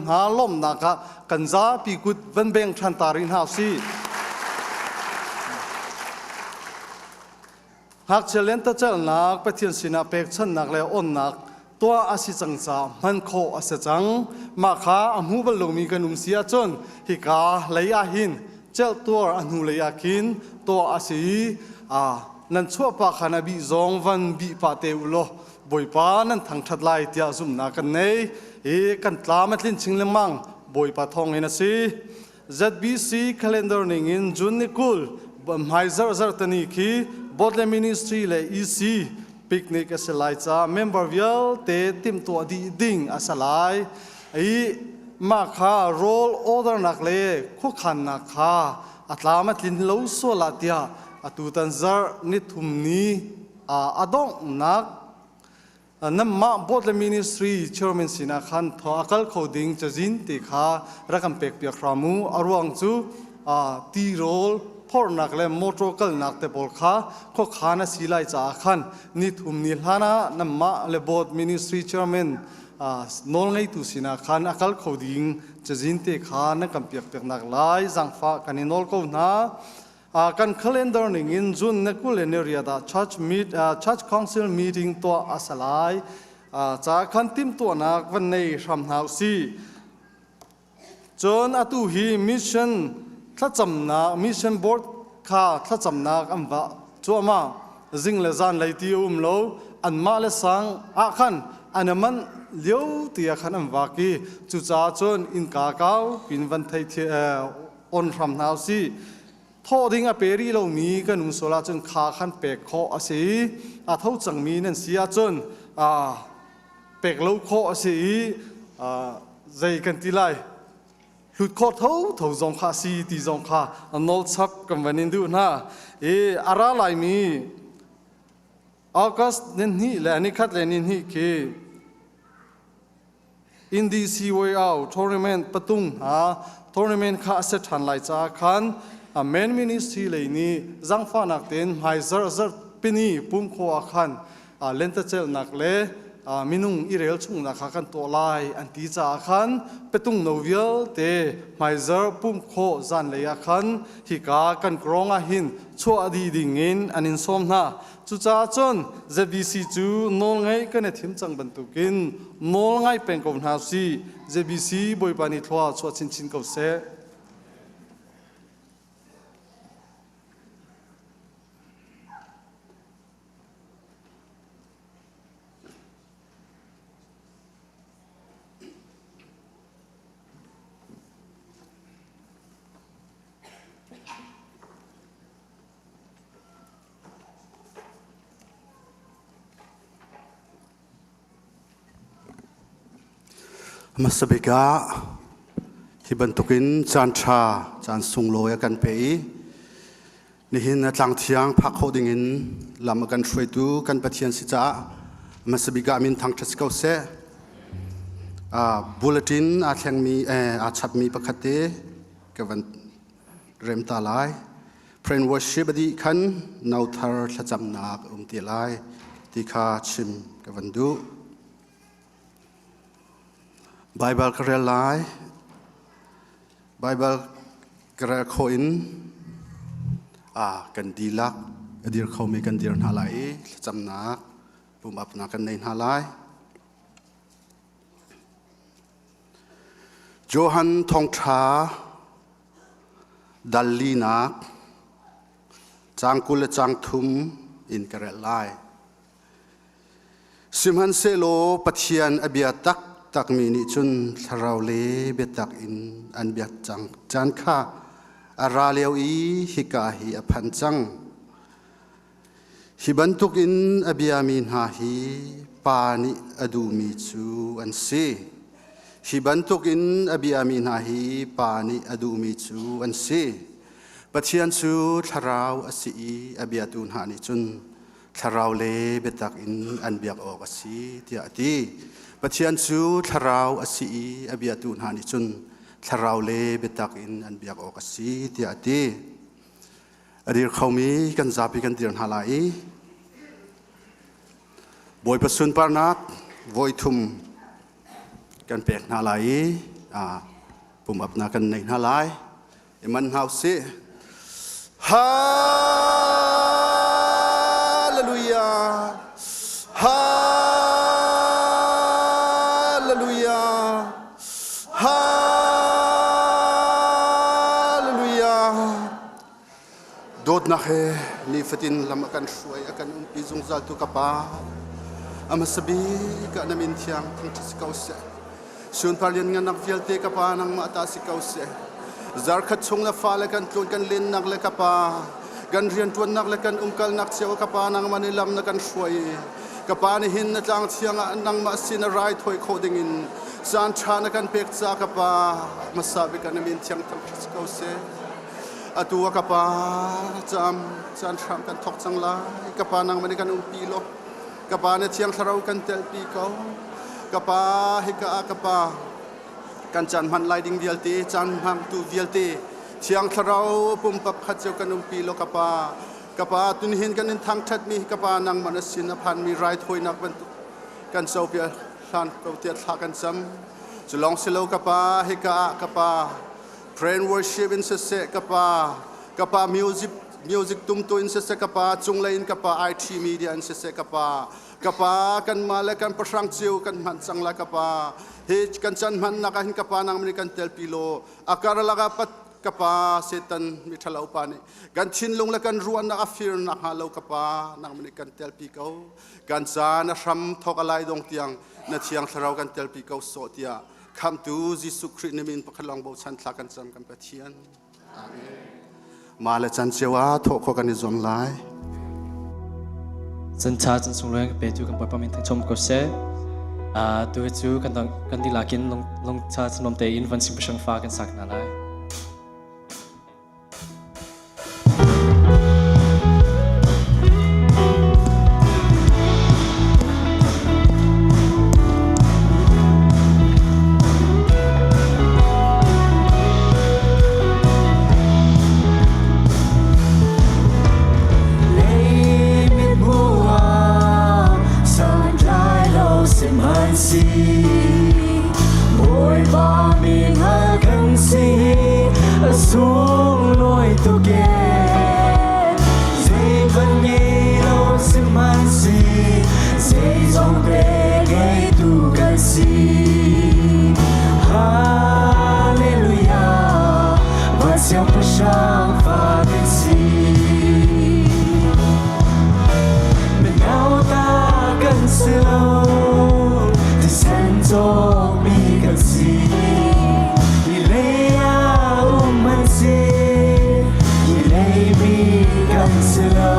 hna lawmhnak ah kan zapi kut van beng ṭhan ta rih hna usih. Ngakchia lentecelhnak Pathian sinah pekchanhnak le onnak tuah a si cang caah hman khawh a si cang. Mah kha a hmu bal lomi kan um si ahcun hika lei ah hin celhtuar a hnu lei ah khin tuah a si i nan chuahpah khan a bih zong van bih pah te u law Bawipa nan thangṭhat lai tiah zumhnak kan nei i kan tlam a tlin chin lengmang Bawipa thawngin a si. ZBC calendar ning in June ni 20 hmai zarh zarh tani khi Botle Ministry le EC picnic a si lai ca member vialte timhtuah dih ding a si lai. I mah kha roll order nak le khuakhannak kha a tlam a tlin lo sual ah tiah atutan zarh ni thum ni a donghnak Nanmah board le ministry chairman sinah khan thaw a kal kho ding cazin te kha rak kan pek piak hram u. A ruang cu tirawl phorhnak le motor kalnak te pawl kha khuakhan a si lai caah khan ni thum ni hlan ah nanmah le board ministry chairman nawlngeitu sinah khan a kal kho ding cazin te kha nan kan piak piaknak lai zaangfah kan i nawl ko hna. Kan calendar ning in June ni 20 le ni riat ah church meet church council meeting tuah a si lai. Ca khan timhtuahnak van nei hram hna usih. Cun atu hi mission thlacamnak mission board kha thlacamnak an va cuahmah. Zing le zan lei ti a um lo. Anmah le sang ah khan an i manh lio ti ah khan an vak i cucaah cun innka kau pin van thei on hram hna usih. Thawh ding a pe rih lomi kan um sual ahcun kha khan pek khawh a si i a tho cangmi nan si ahcun pek lo khawh a si i zei kan ti lai hlut khawh tho tho zong kha a si ti zong kha nawl chap kan van in duh hna i a ra laimi August ni hnih le ni khat le ni hnih khi Indi CYO tournament patung hna tournament kha a set ṭhan lai caah khan main ministry lei nih zangfahnak tein hmai zarh zarh pini pumkhaw ah khan lentecelhnak le minung i rel chungnak kha kan tuah lai an ti caah khan petung no vialte hmaizarh pumkhawh zanlei ah khan hika kan krong ah hin chuah dih ding in an in sawm hna. Cucaah cun ZBC cu nawlngaih kan i thim cang bantukin nawlngai peng ko hna usih. ZBC Bawipa nih thlua chuah chinchin ko seh. Hmasa bik ah hi bantukin caan ṭha, caan sunglawi a kan pe i nihin a tlang thiang phak khawh dingin lam a kan hruaitu kan Pathian si caah hmasa bik ah min thangṭhat si ko seh. Bulletin aa thlengmi aa chapmi pakhat te ka van rem ta lai. Friend worship a dih khan nauthar thlacamnak a um te lai ti kha chim ka van duh. Bible ka rel lai. Bible ka rel khawh in a kan dihlak a dir khomi kan dir hna lai i thlacamnak pumapnak kan nei hna lai. Johan thawngṭha dal linak caang 20 le caang thum in ka rel lai. Sihmanhsehlaw Pathian a bia taktakmi nih cun thlarau le biatak in an biak cang caan kha a ra lio i hika hi a phan cang. Hi bantukin a biami hna hi Pa nih a duhmi cu an si. Hi bantukin a biami hna hi Pa nih a duhmi cu an si. Pathian cu thlarau a si i a biatu hna nih cun thlarau le biatak in an biak awk a si tiah a ti. Pathian cu thlarau a si i a biatu hna nih cun thlarau le biatak in an biak awk a si tiah a ti. A dir khomi kan zapi kan dir hna lai i Bawipa sunparnak voi thum kan pek hna lai i. Pum apnak kan nei hna lai. I man hna usih. Hallelujah. Hallelujah. Hallelujah. Dawtnak he nifatin lam a kan hruai a kan umpi zungzal tu ka Pa. A hmasa bik ah na min thiang thangṭhat si ko seh. Sunpar lianngannak vialte ka Pa nangmah ta si ko seh. Zarkhat chung na fale kan tlun kan lennak le ka Pa kan rianṭuannak le kan umkalnak cio ka Pa nangmah nih lam na kan hruai. Ka Pa nihin na tlang thiang ah nangmah sin a raithawi khawh dingin caan ṭha na kan pek ca ka Pa hmasa bik ah na min thiang thangṭhat si ko seh. Atu ah ka Pa cam caan hram kan thawk cang lai. Ka Pa nangmah nih kan umpi law ka Pa na Thiang Thlarau kan telpi ko. Ka Pa hika ah ka Pa kan caan hman lai ding vialte caan hmangtu vialte Thiang Thlarau pumpak khat cio kan umpi law ka Pa ka Pa tunihin kan in thangṭhatmi ka Pa nangmah na sin a phanmi raithawinak bantuk kan copiah hlan ko tiah thla kan cam. Cu lawng si lo ka Pa hika ah ka Pa Prayer and worship in siseh ka pa ka pa music music tumtu in siseh ka pa cunglei in ka pa IT media in siseh ka pa ka pa kan mah le kan pahrang cio kan hman cang lai ka pa hi kan chan hman nak ah hin ka pa nang nih kan telpi law a karlak ah pat ka pa Satan mi ṭhalo pa nih kan thinlung le kan ruahnak a fir nak hnga lo ka pa nang nih kan telpi ko kan caan a hram thawk a lai dong tiang na thiang thlarau kan telpi ko sawh tiah Khamtu Jesuh Khrih na min pakhat lawng bochan thla kan cam kan Pathian. Amen. Ma le chan cio ah thawh kho kan i zuam lai. Chan cha chan sung leng pe tu kan Bawipa min thangchom ko seh. Tu hi cu kan kan dilakin lung lung cha chanom te in van sing pasang fa kan sak hna lai. Bawipa min hal kan si a sunglawi tuk ee zeivan ngei lo sihmanhsi zeizong te ngeitu kan si Hallelujah van siangpahrang fa kan si Minauta kan si lo thisen cawkmi kan si hi lei ah um an si hi lei mi kan si lo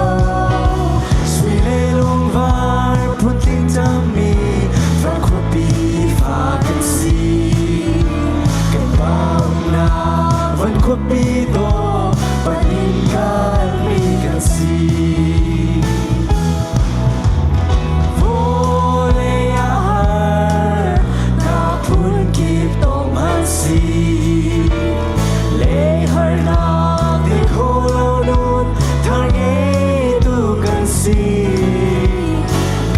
sui le lungvar phuntling cangmi van khuapi fa kan si kan pa umnak van khuapi dawh panin kan mi kan si Vawlei ah har na phunkip tong an si lei harnak ti kho lo nun thar ngeitu kan si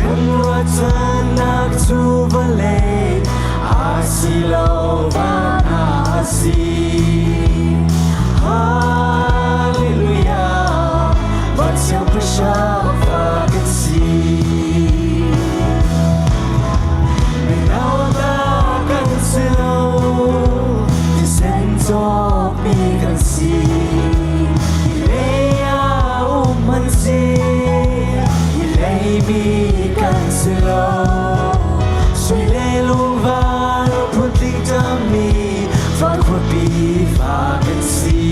kan ruahchannak cu vawlei a si lo van ah a si Hallelujah van siangpahrang fa kan si Minauta kan si lo thisen cawkmi kan si hi lei ah um an si hi lei mi kan si lo sui le lungvar phuntling ṭammi van khuapi fa kan si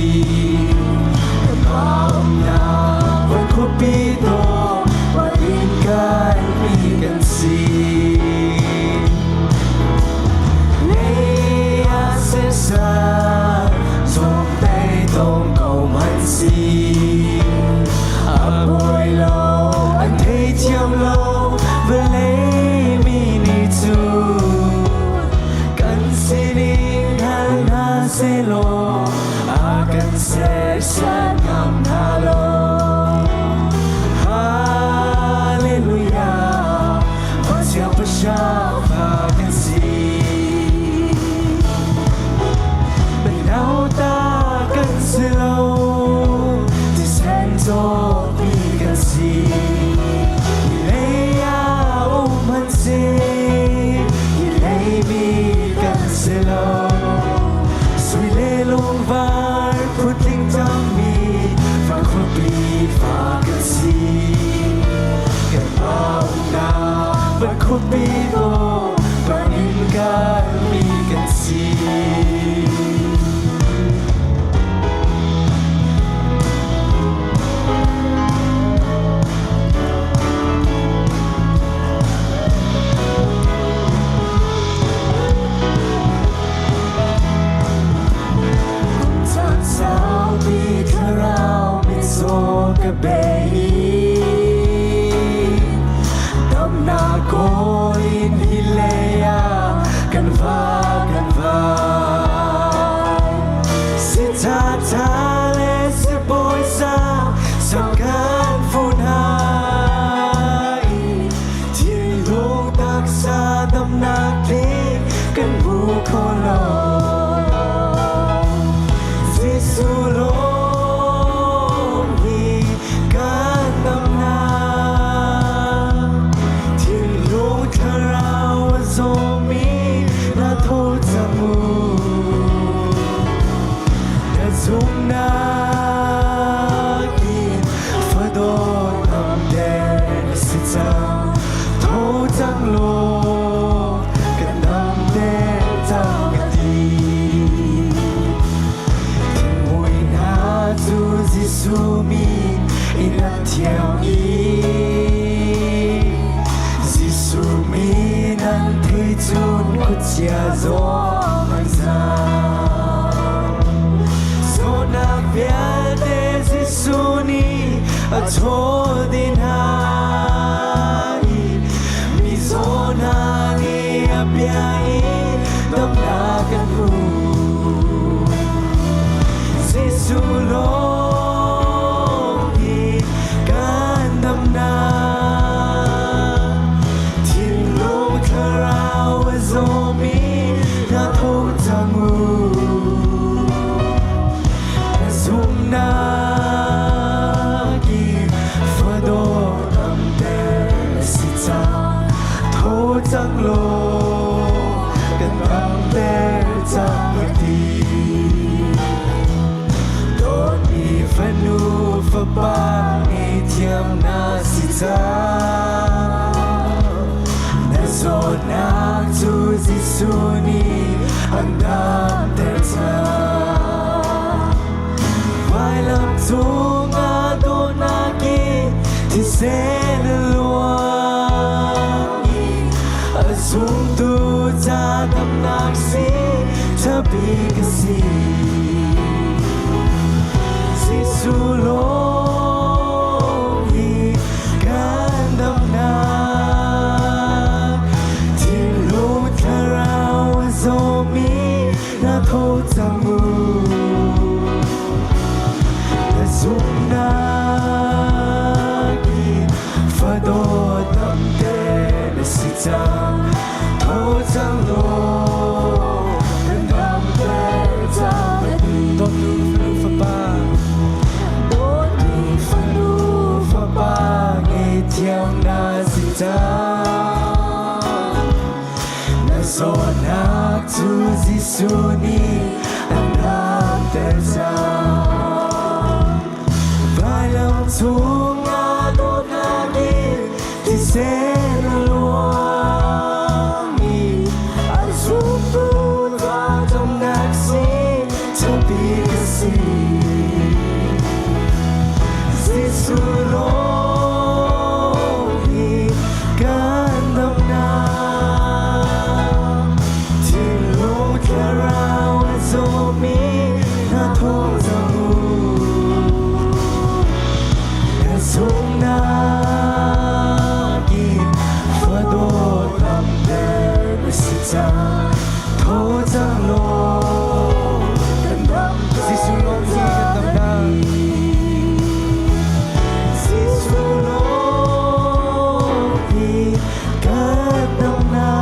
kan pa umnak van khuapi dawh van inn kaimi kan si Lei ah sesar zong tei tong ko man si a buai lo an thei thiam lo vawlei mi nih cun kan sining hal hna sehlaw a kan sersiam ngam hna lo Hallelujah van siangpahrang fa kan si. A thaw dih hna i mizaw hna nih a bia in damnak an hmu. Jesuh lawng hi kan damnak. Thinlung thlarau a zawmi hna tho cang u. Zumhnak in fadawt damter na si cang. Tho cang law kan damter cang a ti. Dawtmi fanu fapa ngaihthiam na si cang. Na zawtnak cu Jesuh nih an damter cang. Vailam cungah dawtnak in thisen a luang i a zumtu ca damnak si ṭha bik a si. Jesuh lawng hi kan damnak. Thinlung thlarau a zawmi na tho cang u. Na zumhnak in fadawt damter na si cang. Tho cang law kan damter cang a ti. Dawttu fanu fapa. Dawtmi fanu fapa ngaihthiam na si cang. Na zawtnak cu Jesuh nih an damter cang. Vailam cungah dawtnak in thisen a luang i a zumtu ca damnak si ṭha bik a si. Jesuh lawng hi kan damnak. Thinlung thlarau a zawmi na tho cang u. Na zumhnak in fadawt damter na si cang. Tho cang law kan damter. Jesuh lawng hi kan damnak. Jesuh lawng hi kan damnak.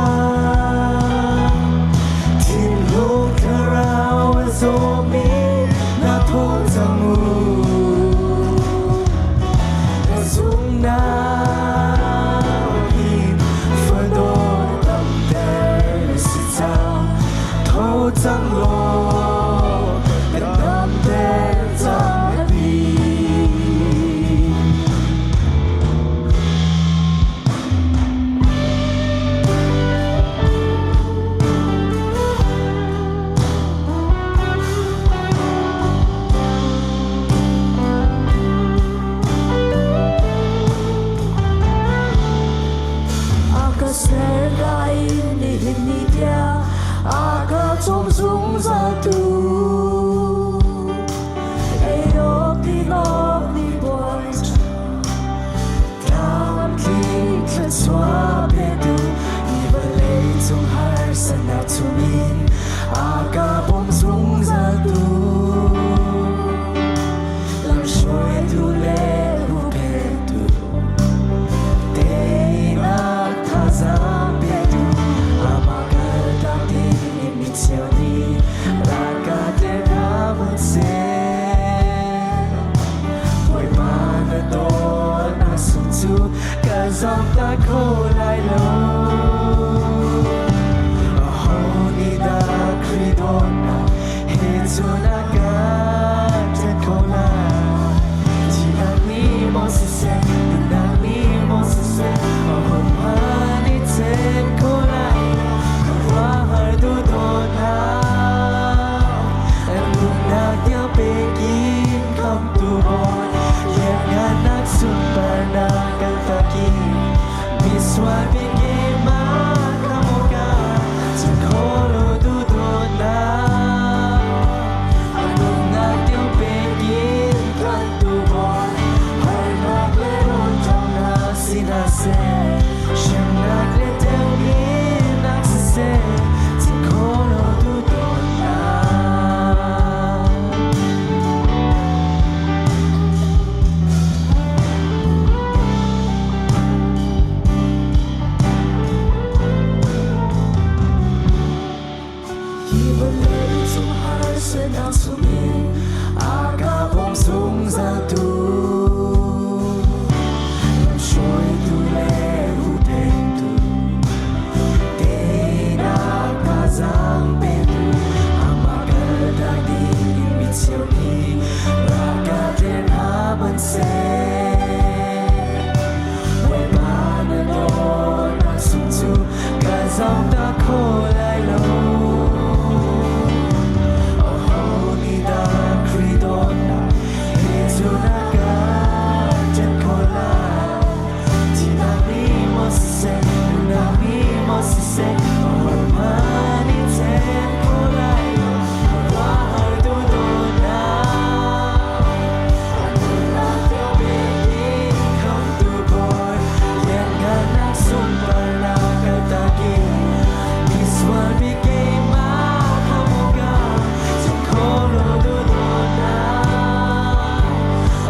Thinlung thlarau a zawmi na tho cang u. Na zumhnak in fadawt damter na si cang. Tho cang law kan damter cang a ti. A ka ser ka in nihin ni tiang a ka cawm zungzal tu. Ei awk din awk ni bawi tlamtling thluachuah petu hi vawlei cung harsatnak chungin a ka bawm zungzal tu. Lamhruaitu le huhphenhtu teinak thazaang petu amah kaltak ding mi cheu nih ralka te hna seh. Bawipa na dawtnak sung cu ka zomtak kho lai lo. Aho nih dah Khrih dawtnak he cun a kan ṭhen kho lai? Thihnak nih maw siseh, nunnak nih maw siseh, ahohmanh nih ṭhen kho lai lo. Khuaruahhar duhdawtnak, nunnak tiang pek in khamhtu Bawi, lianngannak sunparnak kan takin, misual bik keimah khamh awkah, cun kho lo duhdawtnak. Chung harsatnak chungin a ka bawm zungzaltu. Lamhruaitu le huhphenhtu, teinak thazaang petu, amah kaltak ding mi cheu nih rak ka tler hna hmanhseh. Bawipa na dawtnak sung cu ka zamtak kho lai lo. Aho nih dah Khrih dawtnak he cu na ka ṭhen khawh lai? Thihnak nih maw siseh, nunnak nih maw siseh, ahohmanh nih ṭhen khawh lai lo. Khuaruahhar duhdawtnak, a nunnak tiang pek in khamhtu Bawi, lianngannak sunparnak kaltak in misual mi keimah khamh awkah ṭhen khawh lo duhdawtnak,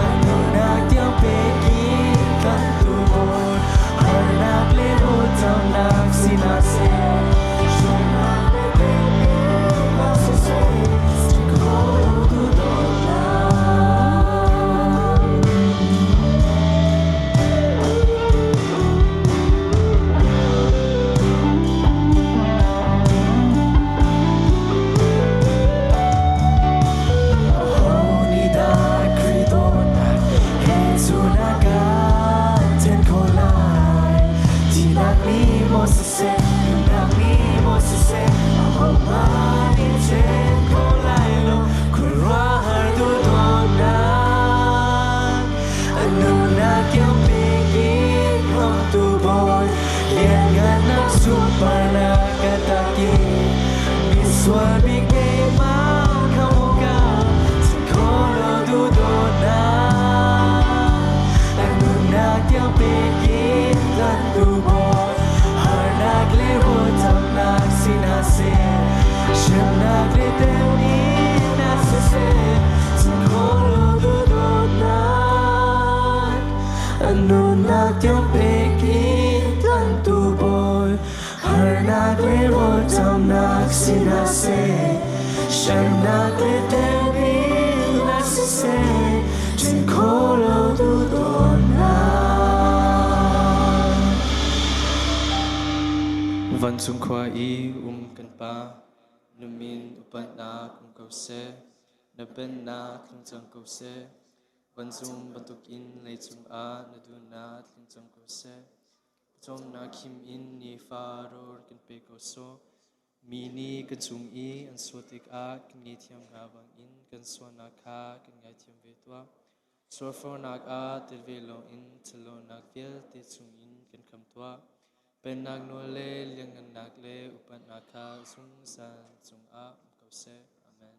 a nunnak tiang pek in tlanhtu Bawi, harnak le rawlṭamnak si hna seh, hremnak le temhinnak siseh, ṭhen khawh lo duhdawtnak. Aho nih dah Khrih dawtnak he cu na ka ṭhen khawh lai? Thihnak nih maw siseh, nunnak nih maw siseh, ahohmanh nih ṭhen kho lai lo. Khuaruahhar duhdawtnak, a nunnak kiang pek in khamhtu Bawi, lianngannak sunparnak ka tak i misual mi keimah khamh awkah ṭhen khawh lo duhdawtnak, a nunnak tiang pek in tlanhtu Bawi, harnak le rawlṭamnak si hna seh, hremnak le temhinnak siseh, ṭhen khawh lo duhdawtnak, a nunnak tiang pek in tlanhtu Bawi, harnak le rawlṭamnak si hna seh, hremnak le temhinnak siseh, ṭhen khawh lo duhdawtnak. Vancung khua i um kan Pa, na min upatnak um ko seh, na pennak tlung cang ko seh, vancung bantukin leicung ah na duhnak tling cang ko seh. Cawmnak khim in nifa rawl kan pe ko sawh. Mi nih kan cung i an sual tikah kan ngaihthiam hna bangin kan sualnak kha kan ngaithiam ve tuah. Sualfornak ah tel ve loin ṭhatlonak vialte chungin kan kham tuah. Pennak nawl le lianngannak le upatnak kha zungzal cungah um ko seh. Amen.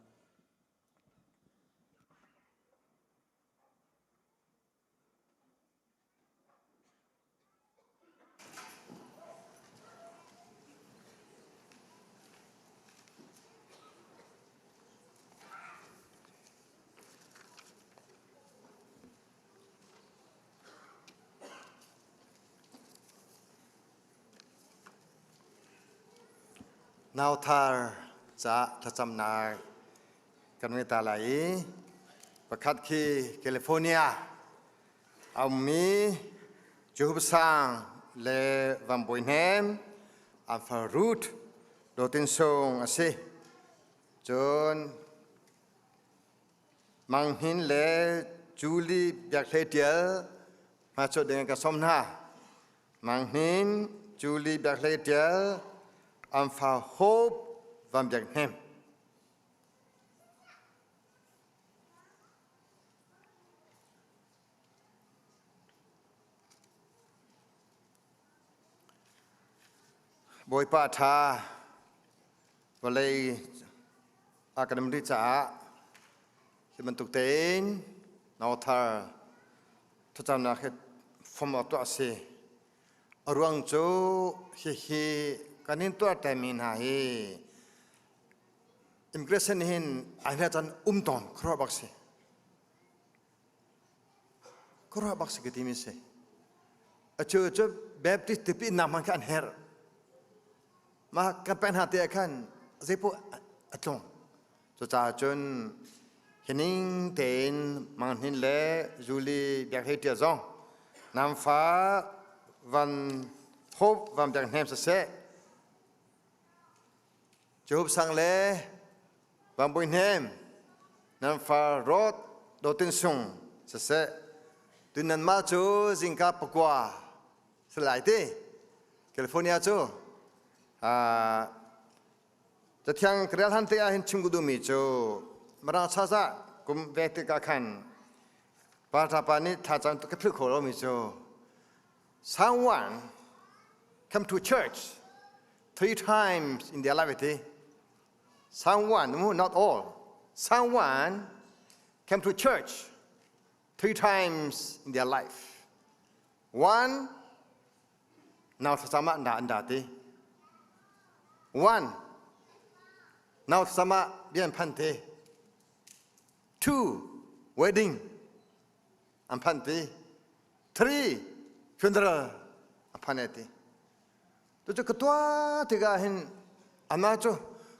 Nauthar ca thlacamnak kan ngei ta lai i pakhat khi California a ummi Jehovah Sang le Van Bawi Hnem an far Ruth Dawtin Sung a si. Cun Mang Hnin le Julie Biak Hlei Tial hmachuah ding in ka sawm hna. Mang Hnin, Julie Biak Hlei Tial, an fa Hope Van Biak Hnem. Bawipa a ṭha. Vawlei a kan um rih caah hi bantuk tein nauthar thlacamnak hi fom awk tuah a si. A ruang cu hihi kan in tuahtermi hna hi immigration hin ai hna caan um tawn khuaruah bak si. Khuaruah bak si ka timi si. A cu cu Baptist tipil nak hmanh kha an herh. Mah kan pek hna te ah khan zeipoh a tlung. Cucaah cun hining tein Mang Hnin le Julie Biak Hlei Ṭial zong nan fa van Hope Van Biak Hnem siseh, Jehup Sang le Van Bui Hnem nan fa Rod Dawtin Sung siseh, tu nanmah cu zingka pakua si lai ti California cu Cathiang ka rel han te ah hin chim ka duhmi cu Mirang chaza kum ve tikah khan pa pa nih thlacam ka philh kho lomi cu someone come to church three times in their life ti someone not all someone came to church three times in their life one Nau thlacam ah an da ti. One, nau thlacam ah bia an phan ti. Two, wedding an phan ti. Three, funeral an phan ti. Cucu ka tuah tikah hin amah cu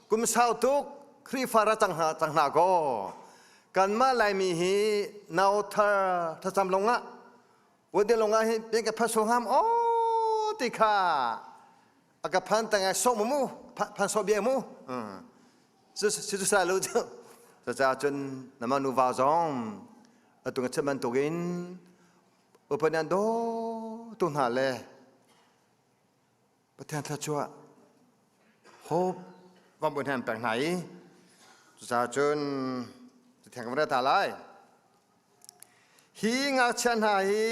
kum sau tuk Khrihfa ra cang hna cang hna kaw kanmah Laimi hi nau thar thlacam lawngah Wade lawngah hin pian ka phan so hngam o ti kha a ka phan tang ai so mu phan so bia mu si cu sa lo cu caah cun nama nuva zong atu nga chim bantukin upanan do tu hna le Pathian thluachuah hope van bu hnem pek hna i cucaah cun Cathiang kan rel ta lai. Hi ngakchia hna hi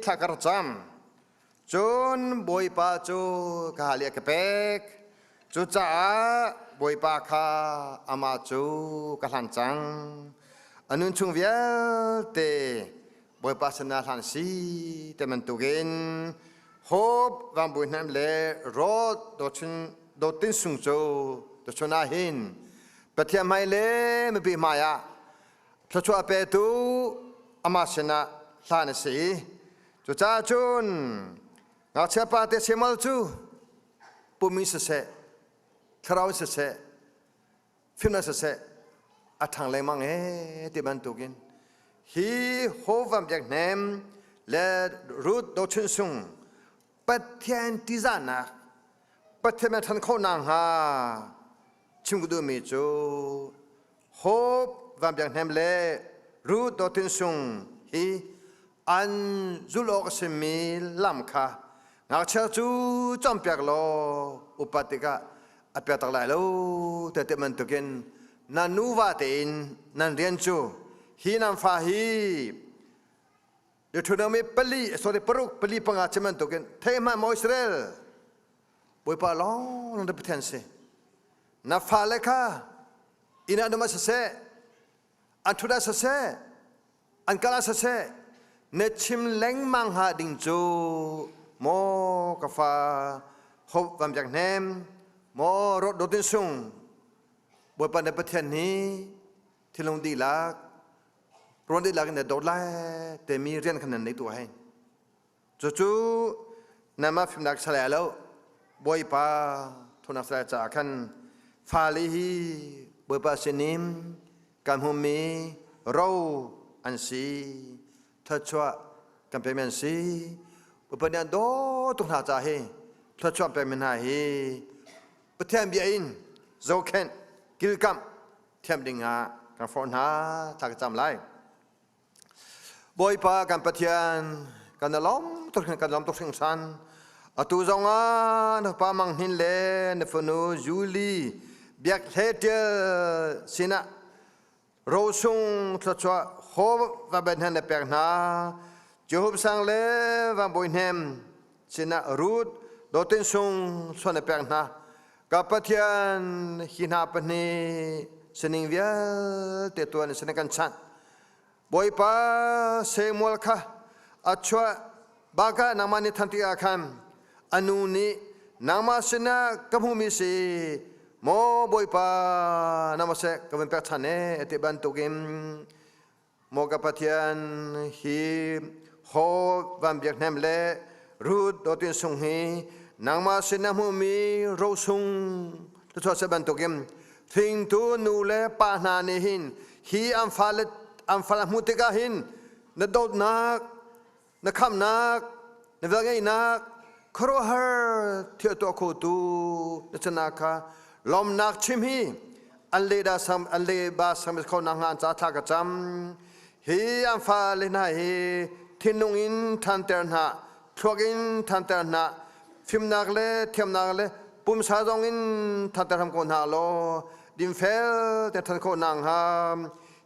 thla ka rak cam. Cun Bawipa cu ka hal i a ka pek. Cucaah Bawipa kha amah cu ka hlan cang. A nun chung vialte Bawipa sinah hlan si ti bantukin Hope Vanbui Hnem le Rod Dawtin Sung cu tuchun ah hin Pathian hmai le mipi hmai ah thluachuah petu amah sinah hlan a si. Cucaah cun ngakchia pa te Samuel cu pum in siseh, thlarau in siseh, fimnak siseh a ṭhang lengmang ee ti bantukin hi Hovam Biak Hnem le Ruth Dochun Sung Pathian ṭihzahnak Pathian na ṭhan khawh nakhnga chim ka duhmi cu Hope Van Biak Hnem le Ruth Dotin Sung hi an zulh awk a simi lam kha ngakchia cu cawnpiak law upat tikah a piak tak lai lo te te bantukin nan nuva tein nan rian cu hi nan fa hi Deuteronomy pali sorry paruk pali panga chim bantukin thei hmanh maw Israel Bawipa lawng na Pathian si na fale kha inn ah numa siseh an ṭhut ah siseh an kal ah siseh na chim lengmang hnga ding cu maw ka fa Hope Van Biak Hnem maw Rot Dawtin Sung Bawipa na Pathian hi thinlung dihlak ruan dihlak in na dawt lai timi rian khan nan nei tu hei Cucu nangmah fimnak salai lo Bawipa thunak salai caah khan fale hi Bawipa sinin kan hmumi ro an si thluachuah kan pekmi an si Bawipa nih an dawt tuk hna caah hi thluachuah pekmi hna hi Pathian bia in zohkhenh kilkamh thiam dingah kan forh hna thla ka cam lai. Bawipa kan Pathian kan lawm tuk kan lawm tuk hringhran. Atu zong ah na fapa Mang Hnin le na fanu Julie Biak Hle Ṭial sinah rosung thluachuah haw va ben hen na pek hna. Jehovah Sang le Van Bawi Hnem sinah Ruth Dawtin Sung suan na pek hna. Ka Pathian hi hna pahnih sining vialte tuan sin kan chanh. Bawipa Samuel kha a chuah baka nangmah nih than tikah khan a nu nih nangmah sinah ka hmuhmi si maw Bawipa nangmah seh ka vun pek ṭhan e ti bantukin maw ka Pathian hi ho van biak hnem le Ruth dawtin sung hi nangmah sinah hmuhmi rosung thluachuah se bantukin Thingtu nu le pa hna nih hin hi an fale an fal a hmuh tikah hin na dawtnak, na khamnak, na velngeihnak, khuaruahhar thil tuah khotu na chana kha lawmnak chim hi an le da sam an le ba sam kho na hnga ca thla ka cam hi an fale hna hi thinlung in thanter hna thluak in thanter hna fimnak le thiamnak le pumsa zong in thanter ham ko hna law dinfel te than khawh nak hnga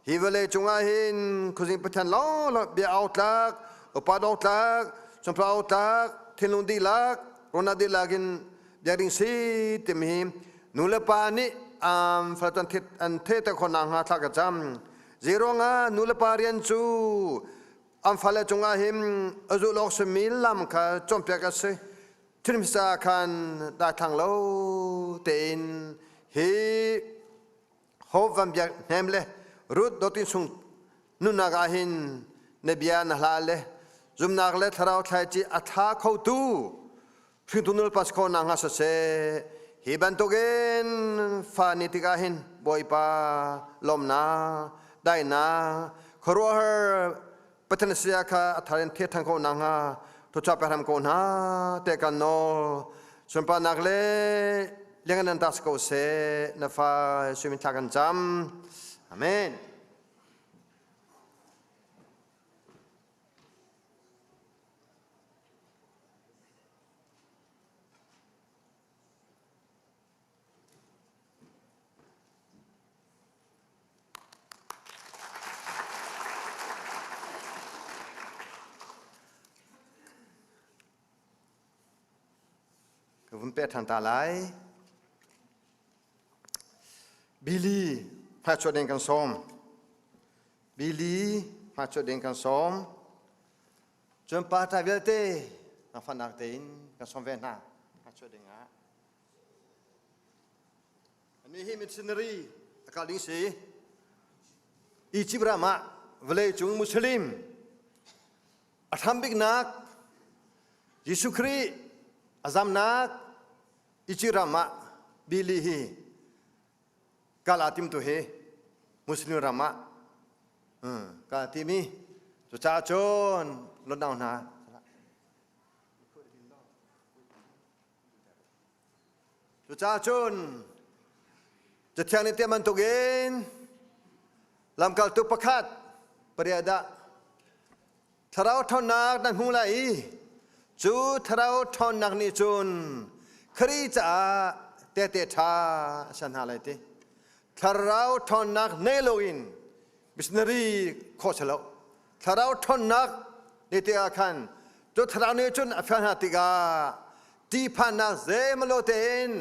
hi vawlei cungah hin khuazing Pathian lawnglawng bia au tlak upa dong tlak sunpar au tlak thinlung dihlak rona dihlak in biak ding si timi hi nu le pa nih um, faltan an the te khawh nak hnga thla ka cam zeiruangah nu le pa rian cu an fale cungah hin a zulh awk simi lam kha cawnpiak a si thil hmasa khan daithlang lo tein hi Hope van biak hnem le Ruth dawtin sung nunnak ah hin na bia na hla le zumnak le thlarau thlaici a tha khotu hringtu nul pas kho na hnga saseh hi bantukin fa ni tikah hin Bawipa lawmnak daihnak khuaruahhar Pathian sia kha a thar in the than ko na hnga thucha pe hram ko hna te kan nawl sunparnak le liangan tas ko se na fa sumin thla kan cam amen Ka vun peh ṭhan ta lai. Billy hmaichuah ding kan sawm. Billy hmaichuah ding kan sawm. Cun pa ṭa vialte nangfahnak tein kan sawm ve hna hmaichuah ding ah. Ani hi missionary a kal ding si. Egypt ram ah vawleicung Muslim a hrambiknak Jesuh Khrih a zamnak Egypt ram ah Billy hi kal aa tim tu hi Muslim ram ah kal aa tim i cucaah cun lotnau hna Cucaah cun Cathiang nih tiah bantukin lamkaltu pakhat pariat ah thlarau ṭhawnnak nan hmu lai i cu thlarau ṭhawnnak nih cun Khrih caah tehte ṭha a ser hna lai ti. Thlarau ṭhawnnak nei loin missionary khawh si lo. Thlarau ṭhawnnak ne te ah khan cu thlarau nih cun a fial hna tikah ṭihphannak zeimalo tein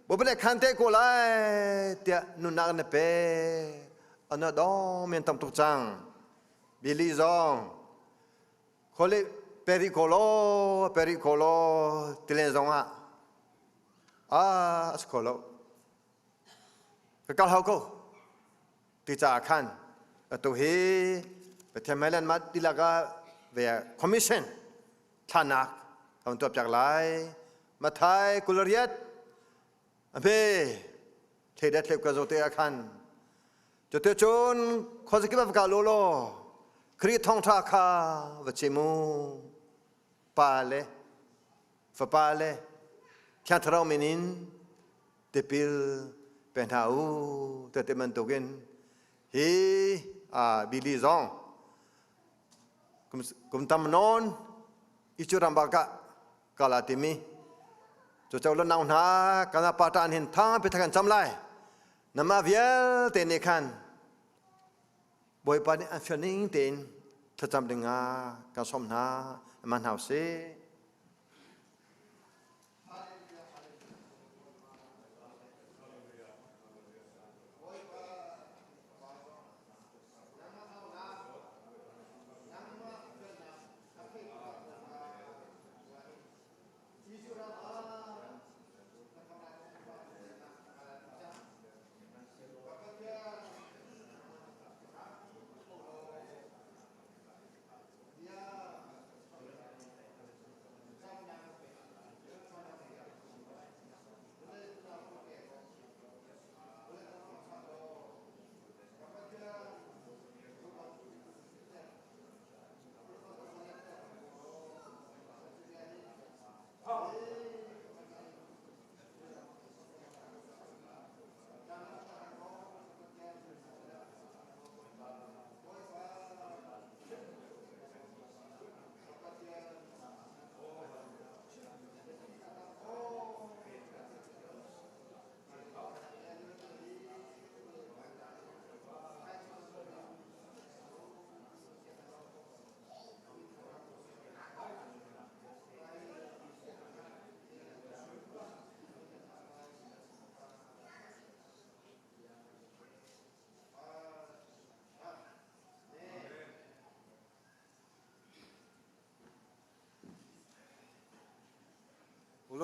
bawbale khan te ko lai tiah nunnak na pe ana dong men tam tuk cang Billy zong khole peri ko law peri ko law tilen zong ah a as kho lo ka kal hau ko ti caah khan atu hi Pathian mailan ma tilak ah ve commission thlanak kan tuah piak lai Mathai kulariat a hme thleidat thlep ka zo te ah khan cute cun khuazakip ah va kal law Khrih thawngtha kha va chim u pa le fapa le Thiang Thlarau min in tipil pe hna u te ti bantukin hi Billy zong kum tam nawn i cu ram bak ah kala timi cu cho lo nau hna kana pa tan hin thang pi thakan cham lai nama vialte nih khan Bawipa nih an fial ning tein thlacam ding ah kan sawm hna man hau si.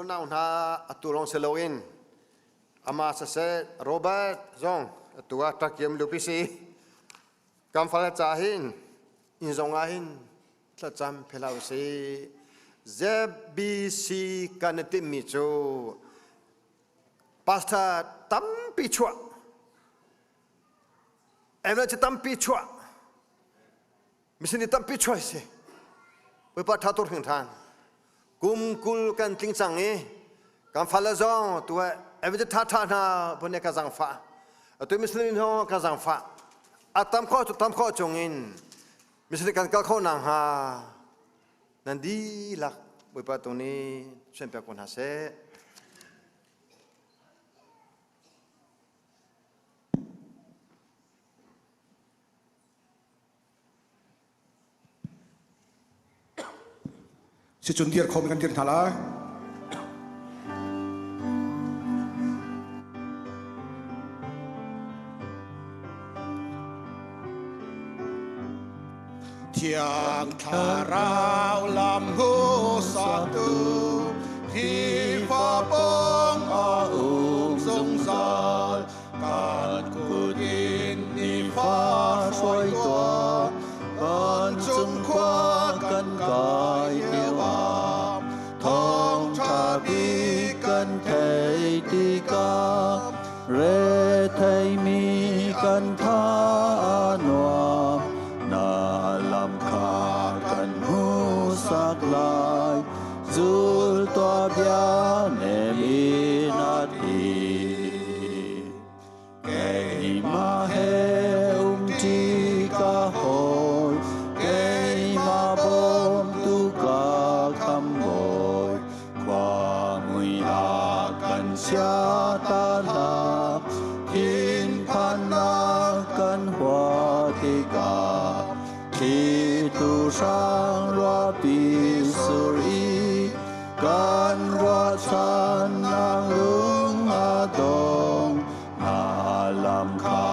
Nunau hna atu lawng si loin ama siseh Robert zong atu ah ṭakiam lupi si kan fale ca hin inn zong ah hin thlacam phela usih. ZBC kan i timhmi cu pastor tampi chuah evangelist tampi chuah misini tampi chuah si Bawipa tha tur hring than kum 20 kan tling cang i kan fale zong tu evangelist tha tha hna bune ka zangfa atu misini ho ka zangfa atam kho tam kho chung in misini kan kal kho nang ha nan dihlak Bawipa tu nih suanpiak ko hna seh. Sicun dir khom kan dir hna lai. Thiang Thlarau lam hmuhsaktu Khrihfa pawng a um zungzal kan kut in nifa hruai tuah kan cung khua kan kai lioah thawngṭha bik kan theih tikah Retheimi kan tha a nuam, na lam kha kan hmuhsak lai. Zul tuah bia nem in a ti. Keimah he umṭi ka hawi, keimah bawmtu ka khambawi. Khuamui ah kan chia ta hlah, thinphannak kan hua tikah, thlitu hrang ruahpi sur i kan ruahchannak lung a dong, na lam kha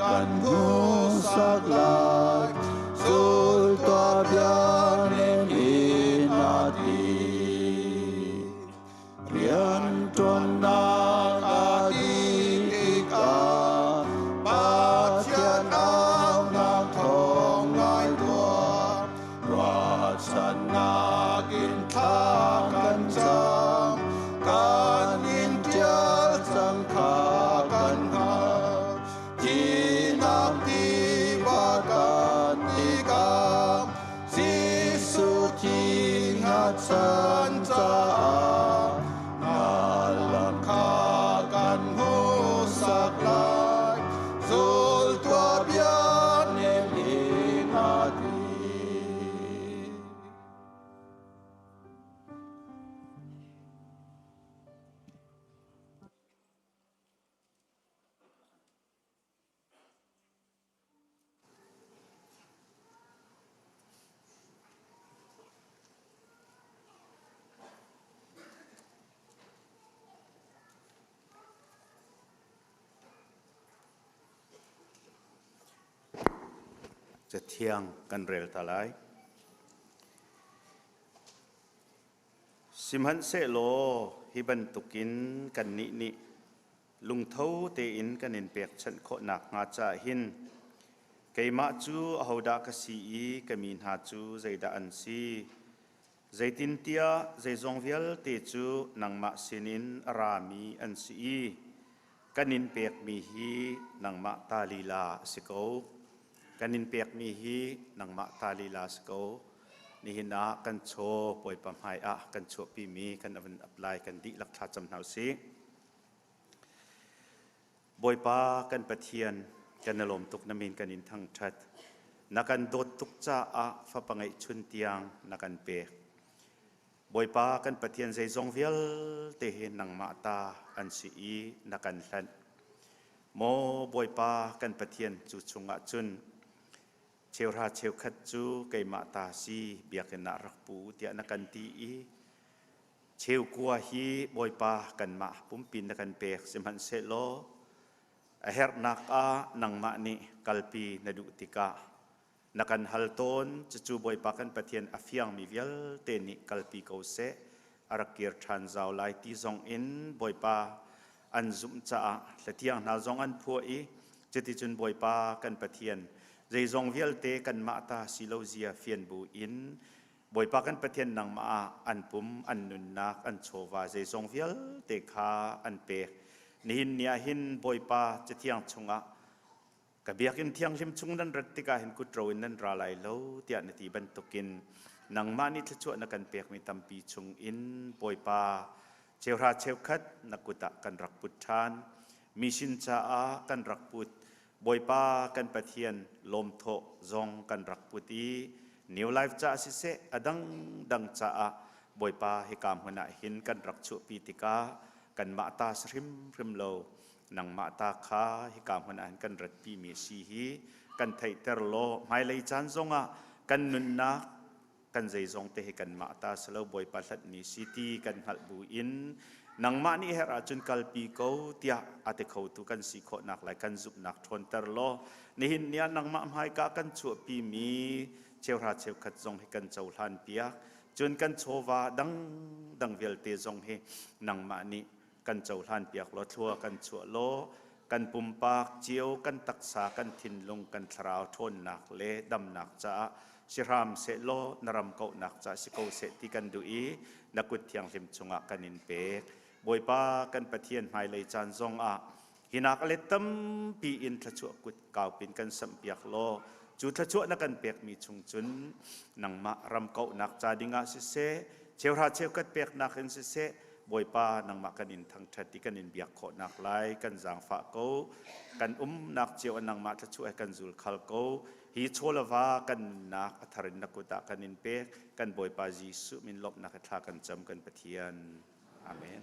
kan hmuhsak lai, zul tuah bia nem in a ti. Rianṭuannak a dih tikah Pathian aunak thawng ngai tuah. Ruahchannak in thla kan cam, kan in ṭial cang kha kan hngalh. Thihnak tiva kan tikah Jesuh thi hngatchan caah na lam kha kan hmuhsak lai. Zul tuah bia nem in a ti. Cathiang kan rel ta lai. Sihmanhsehlaw hi bantukin kannih nih lungtho tein kan in pekchanh khawh nakhnga caah hin keimah cu ahodah ka si i ka mi hna cu zeidah an si? Zeitintiah zeizong vialte cu nangmah sinin a rami an si i kan in pekmi hi nangmah ta lila a si ko. Kan in pekmi hi nangmah ta lila a si ko. Nihin ah kan chaw Bawipa hmai ah kan chuahpimi kan van apply kan dihlak thlacam hna usih. Bawipa kan Pathian, kan i lawm tuk na min kan in thangṭhat. Na kan dawt tuk caah fapa ngeihchun tiang na kan pek. Bawipa kan Pathian zeizong vialte hi nangmah ta an si i na kan hlanh. Maw Bawipa kan Pathian cu chungah cun cheuhra cheukhat cu keimah ta si biakinn ah rak pu tiah na kan ti i Cheukua hi Bawipa kanmah pumpi na kan pek sihmanhsehlaw a herhnak ah nangmah nih kalpi na duh tikah na kan hal tawn. Cucu Bawipa kan Pathian a fiangmi vialte nih kalpi ko seh. a rak kir ṭhan zau lai ti zong in Bawipa an zumh caah hlathiang hna zong an phuah i cuticun Bawipa kan Pathian zeizong vialte kanmah ta si lo zia fian bu in Bawipa kan Pathian nangmah ah an pum an nunnak an chawva zeizong vialte kha an pek. Nihin ni ah hin Bawipa Cathiang chungah Ka biakinn thianghlim chung nan rat tikah hin kutro in nan ra lai lo tiah na ti bantukin nangmah nih thluachuah na kan pekmi tampi chung in Bawipa cheuhra cheukhat na kut ah kan rak put ṭhan. Mi sin caah kan rak put. Bawipa kan Pathian lawmthawh zong kan rak put i New Life caah siseh a dangdang caah Bawipa hika hmun ah hin kan rak chuahpi tikah kanmah ta si hrimhrim lo nangmah ta kha hika hmun ah hin kan ratpimi a si hi kan theihter law hmailei caan zongah kan nunnak kan zeizong te hi kanmah ta si lo Bawipa hlatmi si ti kan hngalh bu in nangmah nih herh ahcun kalpi ko tiah a ti khotu kan si khawhnak lai kan zumhnak ṭhawnter law nihin ni ah nangmah hmaika kan chuahpimi cheuhra cheukhat zong hi kan cohlan piak cun kan chawva dangdang vialte zong hi nangmah nih kan cohlan piak law thlua kan chuah law kan pumpak cio kan taksa kan thinlung kan thlarau ṭhawnnak le damnak caah si hram seh law na ram kauhnak caah si ko seh ti kan duh i na kut thianghlim chungah kan in pek. Bawipa kan Pathian hmailei caan zong ah hinak a let tampi in thluachuah kut kaupin kan samhpiak law cu thluachuah na kan pekmi chung cun nangmah ram kauhnak ca dingah siseh cheuhra cheukhat peknak in siseh Bawipa nangmah kan in thangṭhat i kan in biak khawhnak lai kan zaangfah ko. Kan umnak cio ah nangmah thluachuah he kan zul khal ko. Hi chawlava kan nunnak a thar in na kut ah kan in pek. Kan Bawipa Jesuh min lawmhnak he thla kan cam kan Pathian. Amen.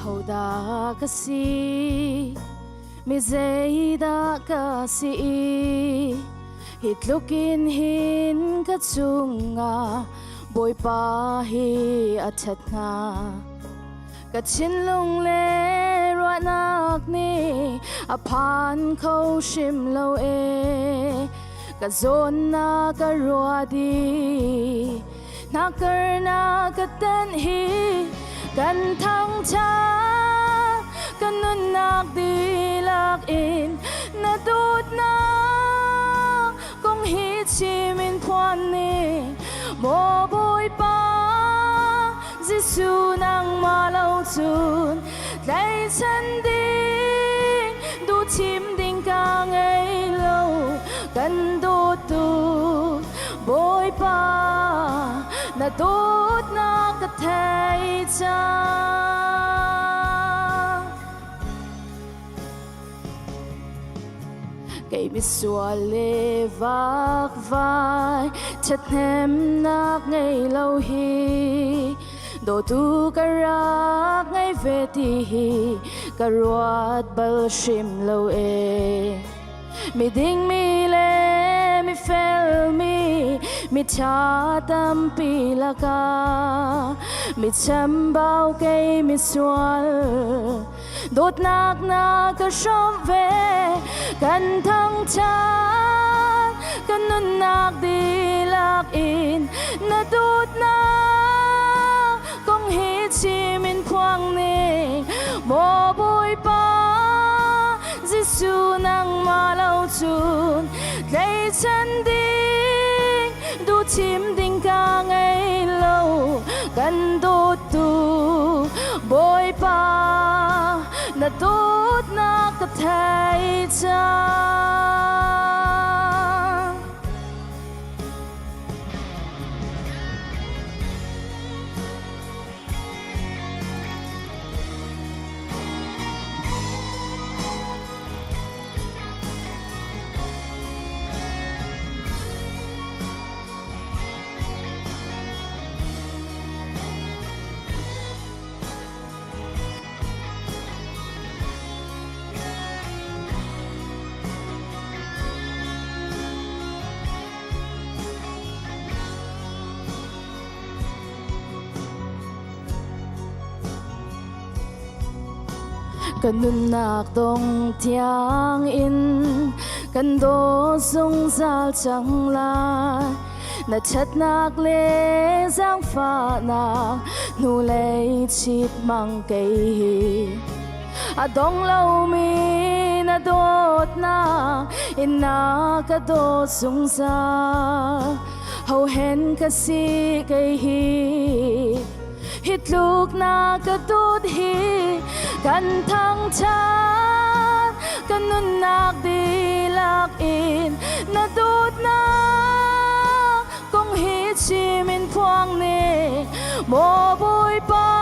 Hodah ka si mi zeidah ka si hi tlukin hin ka chungah Bawipa hi a ṭhat hnga Ka thinlung le ruahnak nih a phan kho hrim lo e. Ka zawn na ka ruah dih, hnakkar na ka tenh hi kan thangṭhat ka nunnak dihlak in na dawtnak kong hi chim in phuan ning maw Bawipa Jesuh nangmah lo cun tlaihchan ding duh thim ding ka ngei lo kan dawtu Bawipa na dawtnak ka thei cang. Kei misual le vakvai ṭhathnemnak ngei lo hi dawtu ka rak ngei ve ti hi ka ruat bal hrim lo e. Miding mi le mifel mi miṭha tampi lakah mi chambau kei misual Dawtnak na ka hrawm ve kan thangṭhat kan nunnak dihlak in na dawtnak kong hi chim in phuang ning maw Bawipa Jesuh nangmah lo cun tleichan ding duh thim ding ka ngei lo kan dawtu Bawipa na dawtnak ka thei cang. Kan nunnak dong tiang in kan dawt zungzal cang lai. Na ṭhatnak le zaangfahnak hnulei chit mang kei hi. A dong lomi na dawtnak in na ka dawt zungzal. Hohen ka si kei hi. Hi tluk na ka dawt hi kan thangṭhat kan nunnak dihlak in na dawtnak kong hi chim in phuang ning maw Bawipa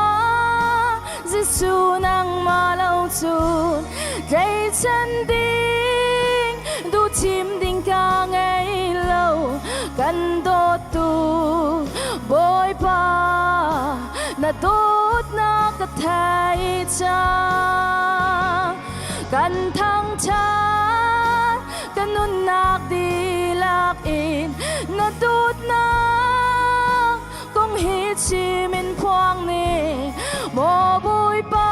Jesuh nangmah lo cun tleichan ding duh thim ding ka ngei lo kan dawt tu Bawipa na dawtnak ka thei cang kan thangṭhat ka nunnak dihlak in na dawtnak kong hi chim in phuang ning maw Bawipa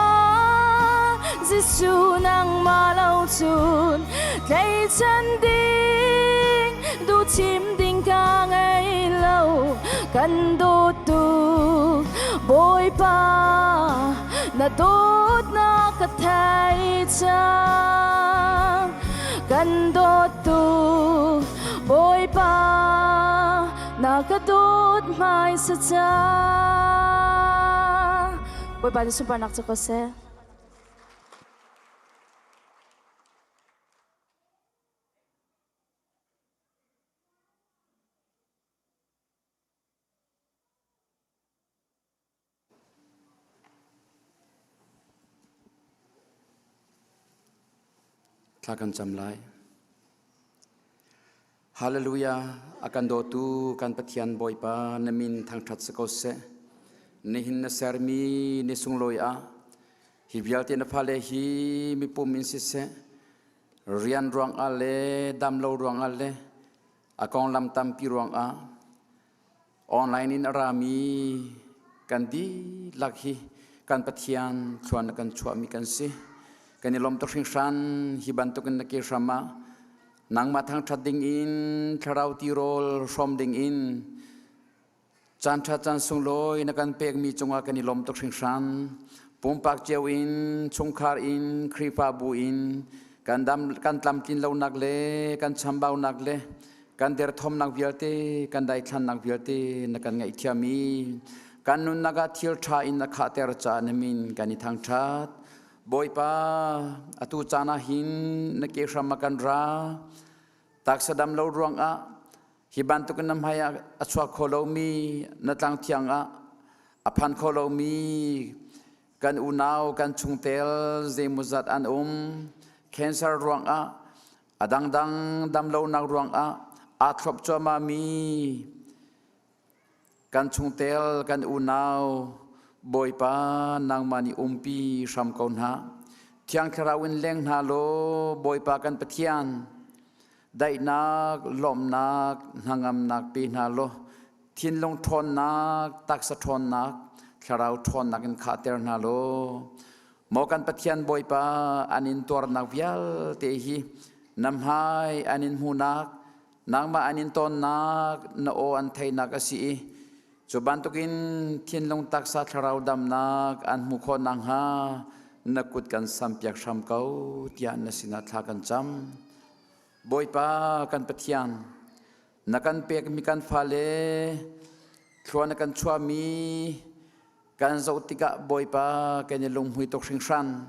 Jesuh nangmah lo cun tleichan ding duh chim ding ka ngei lo kan dawtu Bawipa na dawtnak ka thei cang kan dawtu Bawipa na ka dawt hmaisa cang Bawipa nih sunparnak cu ko seh. Thla kan cam lai. Hallelujah! A kan dawtu kan Pathian Bawipa na min thangṭhat si ko seh. Nihin na sermi ni sunglawi ah hi vialte na fale hi mipum in siseh, rian ruangah le damlo ruangah le a konglam tampi ruangah online in a rami kan dihlak hi kan Pathian thluan na kan chuahmi kan si. Kan i lawm tuk hringhran hi bantukin na ke hram ah nangmah thangṭhat ding in thlarau tirawl hrawm ding in caan ṭha caan sunglawi na kan pekmi cungah kan i lawm tuk hringhran. Pumpak cio in, chungkhar in, Khrihfabu in kan dam kan tlamtlin lonak le kan chambaunak le kan derthawmnak vialte kan daithlannak vialte na kan ngaihthiam i kan nunnak ah thil ṭha in na khahter caah na min kan i thangṭhat. Bawipa, atu caan ah hin na ke hram ah kan ra. Taksa dam lo ruangah hi bantukin na hmai ah a chuak kho lomi na tlang thiang ah a phan kho lomi kan unau kan chungtel zeimawzat an um. Cancer ruangah a dangdang damlonak ruangah aa thlop cuahmahmi kan chungtel kan unau Bawipa nangmah nih umpi hram ko hna. Thiang Thlarau in leng hna law Bawipa kan Pathian daihnak lawmhnak hnangamnak pe hna law thinlung ṭhawnnak taksa ṭhawnnak thlarau ṭhawnnak in khahter hna law Maw kan Pathian Bawipa an in tuarnak vialte hi na hmai an in hmuhnak nangmah an in tonnak na aw an theihnak a si i cu bantukin thinlung taksa thlarau damnak an hmuh khawh nakhnga na kut kan sampiak hram ko tiah na sinah thla kan cam. Bawipa kan Pathian na kan pekmi kan fale thlua na kan chuahmi Kan zoh tikah Bawipa kan i lunghmui tuk hringhran.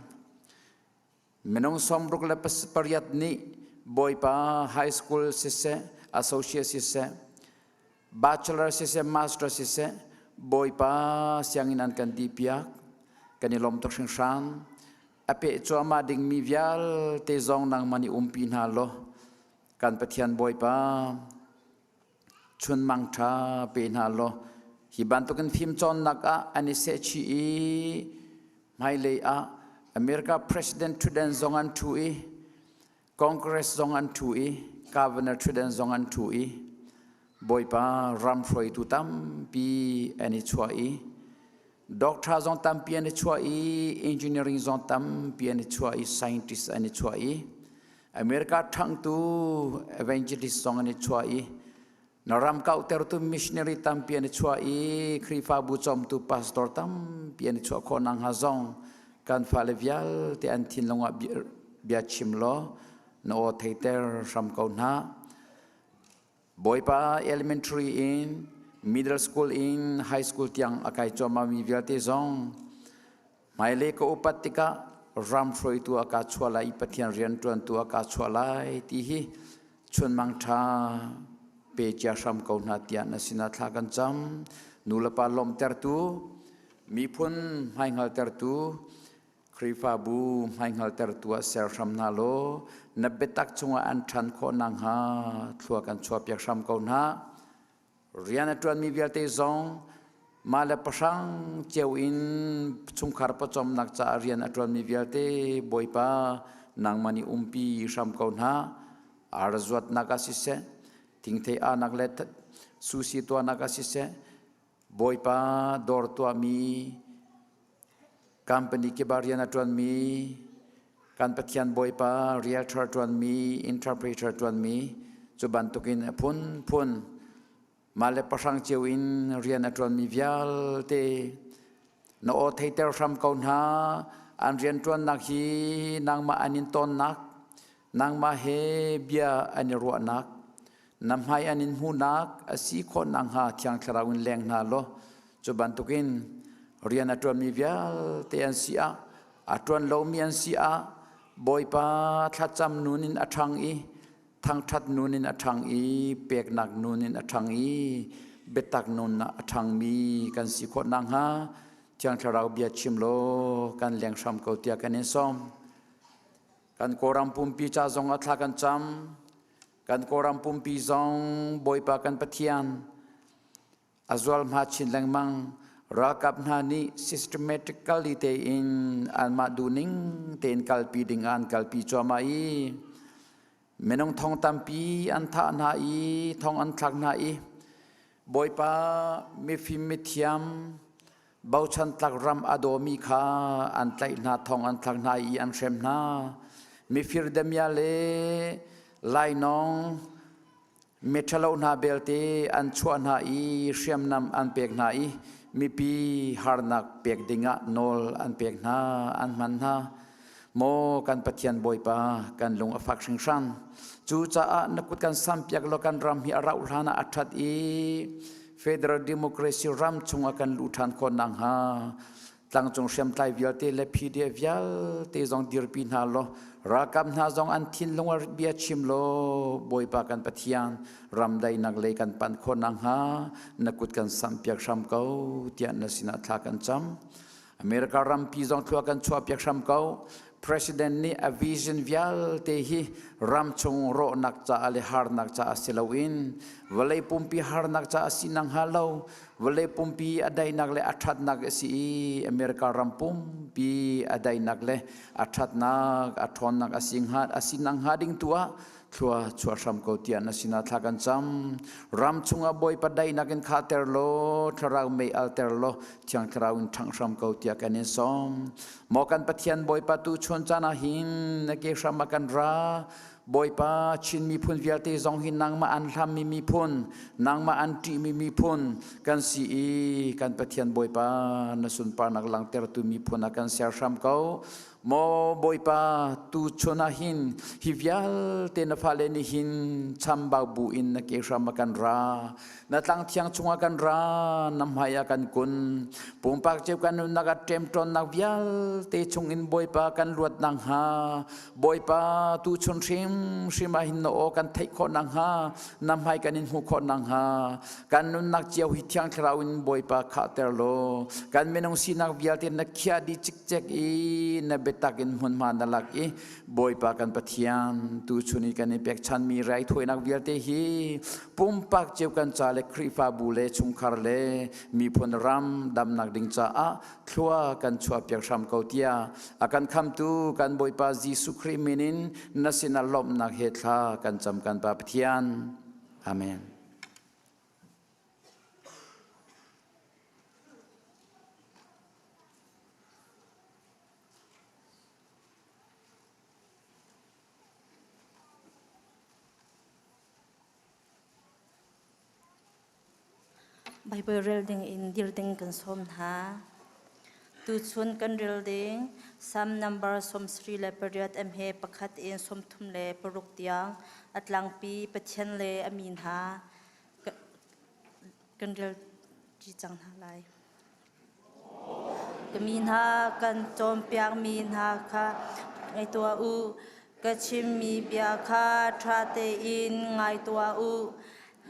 Minung 68 nih Bawipa high school siseh, associate siseh, bachelor siseh, master siseh, Bawipa sianginn an kan dihpiak. Kan i lawm tuk hringhran. A peh cuahmah dingmi vialte zong nangmah nih umpi hna law kan Pathian Bawipa chunmang ṭha pe hna law hi bantukin fimcawnnak ah an i sehchih i hmailei ah America President ṭhutdan zong an ṭhu i Congress zong an ṭhu i Governor ṭhutdan zong an ṭhu i Bawipa ram hruaitu tampi an i chuah i. Doctor zong tampi an i chuah i engineering zong tampi an i chuah i scientist an i chuah i America ṭhangtu evangelist zong an i chuah i na ram kauhtertu missionary tampi an i chuah i Khrihfabu cawmtu pastor tampi an i chuah khawh nakhnga zong kan fale vialte an thinlung ah bia chim law na aw theiter hram ko hna. Bawipa elementary in middle school in high school tiang a kai cuahmahmi vialte zong hmailei ka upat tikah ram hruaitu a ka chuah lai i Pathian rianṭuantu a ka chuah lai ti hi chunmang ṭha pe cia hram ko hna tiah na sinah thla kan cam. Nulepa lawmhtertu, miphun hmaihngaltertu, Khrihfabu hmaihngaltertu ah ser hram hna law na biatak chungah an ṭhan khawh nakhnga thlua kan chuahpiak hram ko hna. Rian a ṭuanmi vialte zong mah le pahrang cio in chungkhar pawcawmnak caah rian a ṭuanmi vialte Bawipa nangmah nih umpi hram ko hna. Ar zuatnak ah siseh, thingthei ahnak le susi tuahnak ah siseh, Bawipa dawr tuahmi, company kip ah rian a ṭuanmi, kan Pathian Bawipa realtor ṭuanmi, interpreter ṭuanmi, cu bantukin a phunphun mah le pahrang cio in rian a ṭuanmi vialte na aw theiter hram ko hna. An rianṭuannak hi nangmah an in tawnnak, nangmah he bia an i ruahnak, na hmai an in hmuhnak a si khawh nakhnga Thiang Thlarau in leng hna law cu bantukin rian a ṭuanmi vialte an si ah a ṭuan lomi an si ah Bawipa thlacam nun in a ṭhang i thangṭhat nun in a ṭhang i peknak nun in a ṭhang i biatak nun ah a ṭhangmi kan si khawh nakhnga Thiang Thlarau bia chim law kan leng hram ko tiah kan in sawm. Kan Kawlram pumpi ca zong ah thla kan cam. Kan Kawlram pumpi zong Bawipa kan Pathian a zualhma chin lengmang. Ralkap hna nih systematically tein anmah duhning tein kalpi ding ah an kalpi cuahmah i minung thong tampi an thah hna i thong an thlak hna i Bawipa mifim mithiam bochan tlak ram a dawmi kha an tlaih hna thong an thlak hna i an hrem hna mifir demia le lainawng miṭhalo hna belte an chuah hna i hriamnam an pek hna i mipi harnak pek dingah nawl an pek hna an hman hna Maw kan Pathian Bawipa, kan lung a fak hringhran. Cucaah na kut kan sampiak law kan ram hi a rauh hlan ah a ṭhat i Federal Democracy ram chungah kan luh ṭhan khawh nakhnga tlangcung hriamtlai vialte le PDF vialte zong dirpi hna law ralkap hna zong an thinlung ah bia chim law Bawipa kan Pathian ram daihnak lei kan panh khawh nakhnga na kut kan sampiak hram ko tiah na sinah thla kan cam. America rampi zong thlua kan chuahpiak hram ko. President nih a vision vialte hi ramchung rawhnak caah le harnak caah si loin vawlei pumpi harnak caah si nang hnga lo vawlei pumpi a daihnak le a ṭhatnak a si i America ram pumpi a daihnak le a ṭhatnak a ṭhawnnak a si hnga a si nang hnga ding tu ah thlua chuah hram ko tiah na sinah thla kan cam ram chungah bawipa daihnak in khahter law thlarau mei alter law thiang thlarau in ṭhangh hram ko tiah kan in sawm maw kan pathian bawipa tu chun caan ah hin na ke hram ah kan ra Bawipa Chin miphun vialte zong hi nangmah an hlammi miphun nangmah an ṭihmi miphun kan si i kan Pathian Bawipa na sunparnak langhtertu miphun ah kan ser hram ko Maw Bawipa, tuchun ah hin hi vialte na fale nih hin chambau bu in na ke hram ah kan ra. Na tlang thiang chungah kan ra, na hmai ah kan kun. Pumpak cio kan nunnak ah ṭemṭawnnak vialte chungin Bawipa kan luat nakhnga, Bawipa tuchun hrimhrim ah hin na aw kan theih khawh nakhnga, na hmai kan in hmuh khawh nakhnga, kan nunnak cio hi Thiang Thlarau in Bawipa khahter law, kan minung sinak vialte na khiah dih cikcek i na biatak in hmunhma na lak i Bawipa kan Pathian tuchun i kan i pekchanmi raithawinak vialte hi pumpak cio kan ca le Khrihfabu le chungkhar le miphun ram damnak ding caah thlua kan chuahpiak hram ko tiah a kan khamtu kan Bawipa Jesuh Khrih min in na sinah lawmhnak he thla kan cam kan Pa Pathian. Amen. Bible rel ding in dir ding kan sawm hna. Tuchun kan rel ding Psalm number 78 em he pakhat in 36 tiang a tlangpi Pathian le a mi hna kan rel ṭi cang hna lai. Ka mi hna kan cawnpiakmi hna kha ngai tuah u. Ka chimmi bia kha ṭha tein ngai tuah u.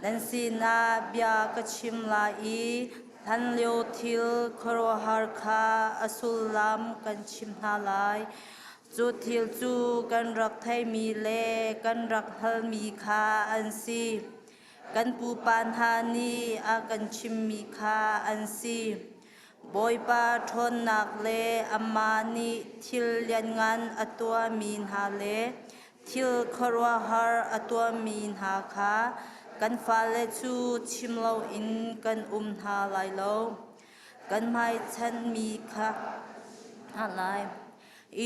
Nan sinah bia ka chim lai i hlanlio thil khuaruahhar kha a sullam kan chim hna lai. Cu thil cu kan rak theihmi le kan rak hngalhmi kha an si. Kan pupa hna nih a kan chimmi kha an si. Bawipa ṭhawnnak le amah nih thil lianngan a tuahmi hna le thil khuaruahhar a tuahmi hna kha kan fale cu chim loin kan um hna lai lo. Kan hmaichanmi kha hna lai.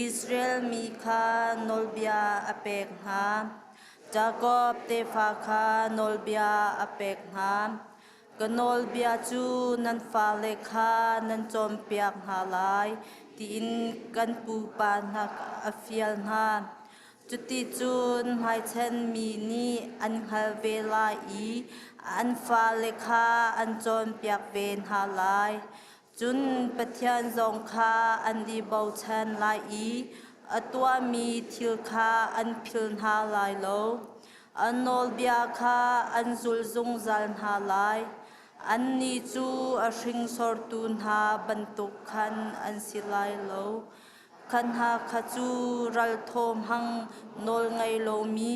Israel mi kha nawlbia a pek hna. Jakob tefa kha nawlbia a pek hna. Ka nawlbia cu nan fale kha nan cawnpiak hna lai, tiin kan pupa hna a fial hna. Cuticun hmaichan mi nih an hngalh ve lai i an fale kha an cawnpiak ve hna lai. Cun Pathian zong kha an i bochan lai i a tuahmi thil kha an philh hna lai lo. A nawlbia kha an zul zungzal hna lai. Annih cu a hringsortu hna bantuk khan an si lai lo. Kha hna kha cu ralthawm hang nawl ngei lomi,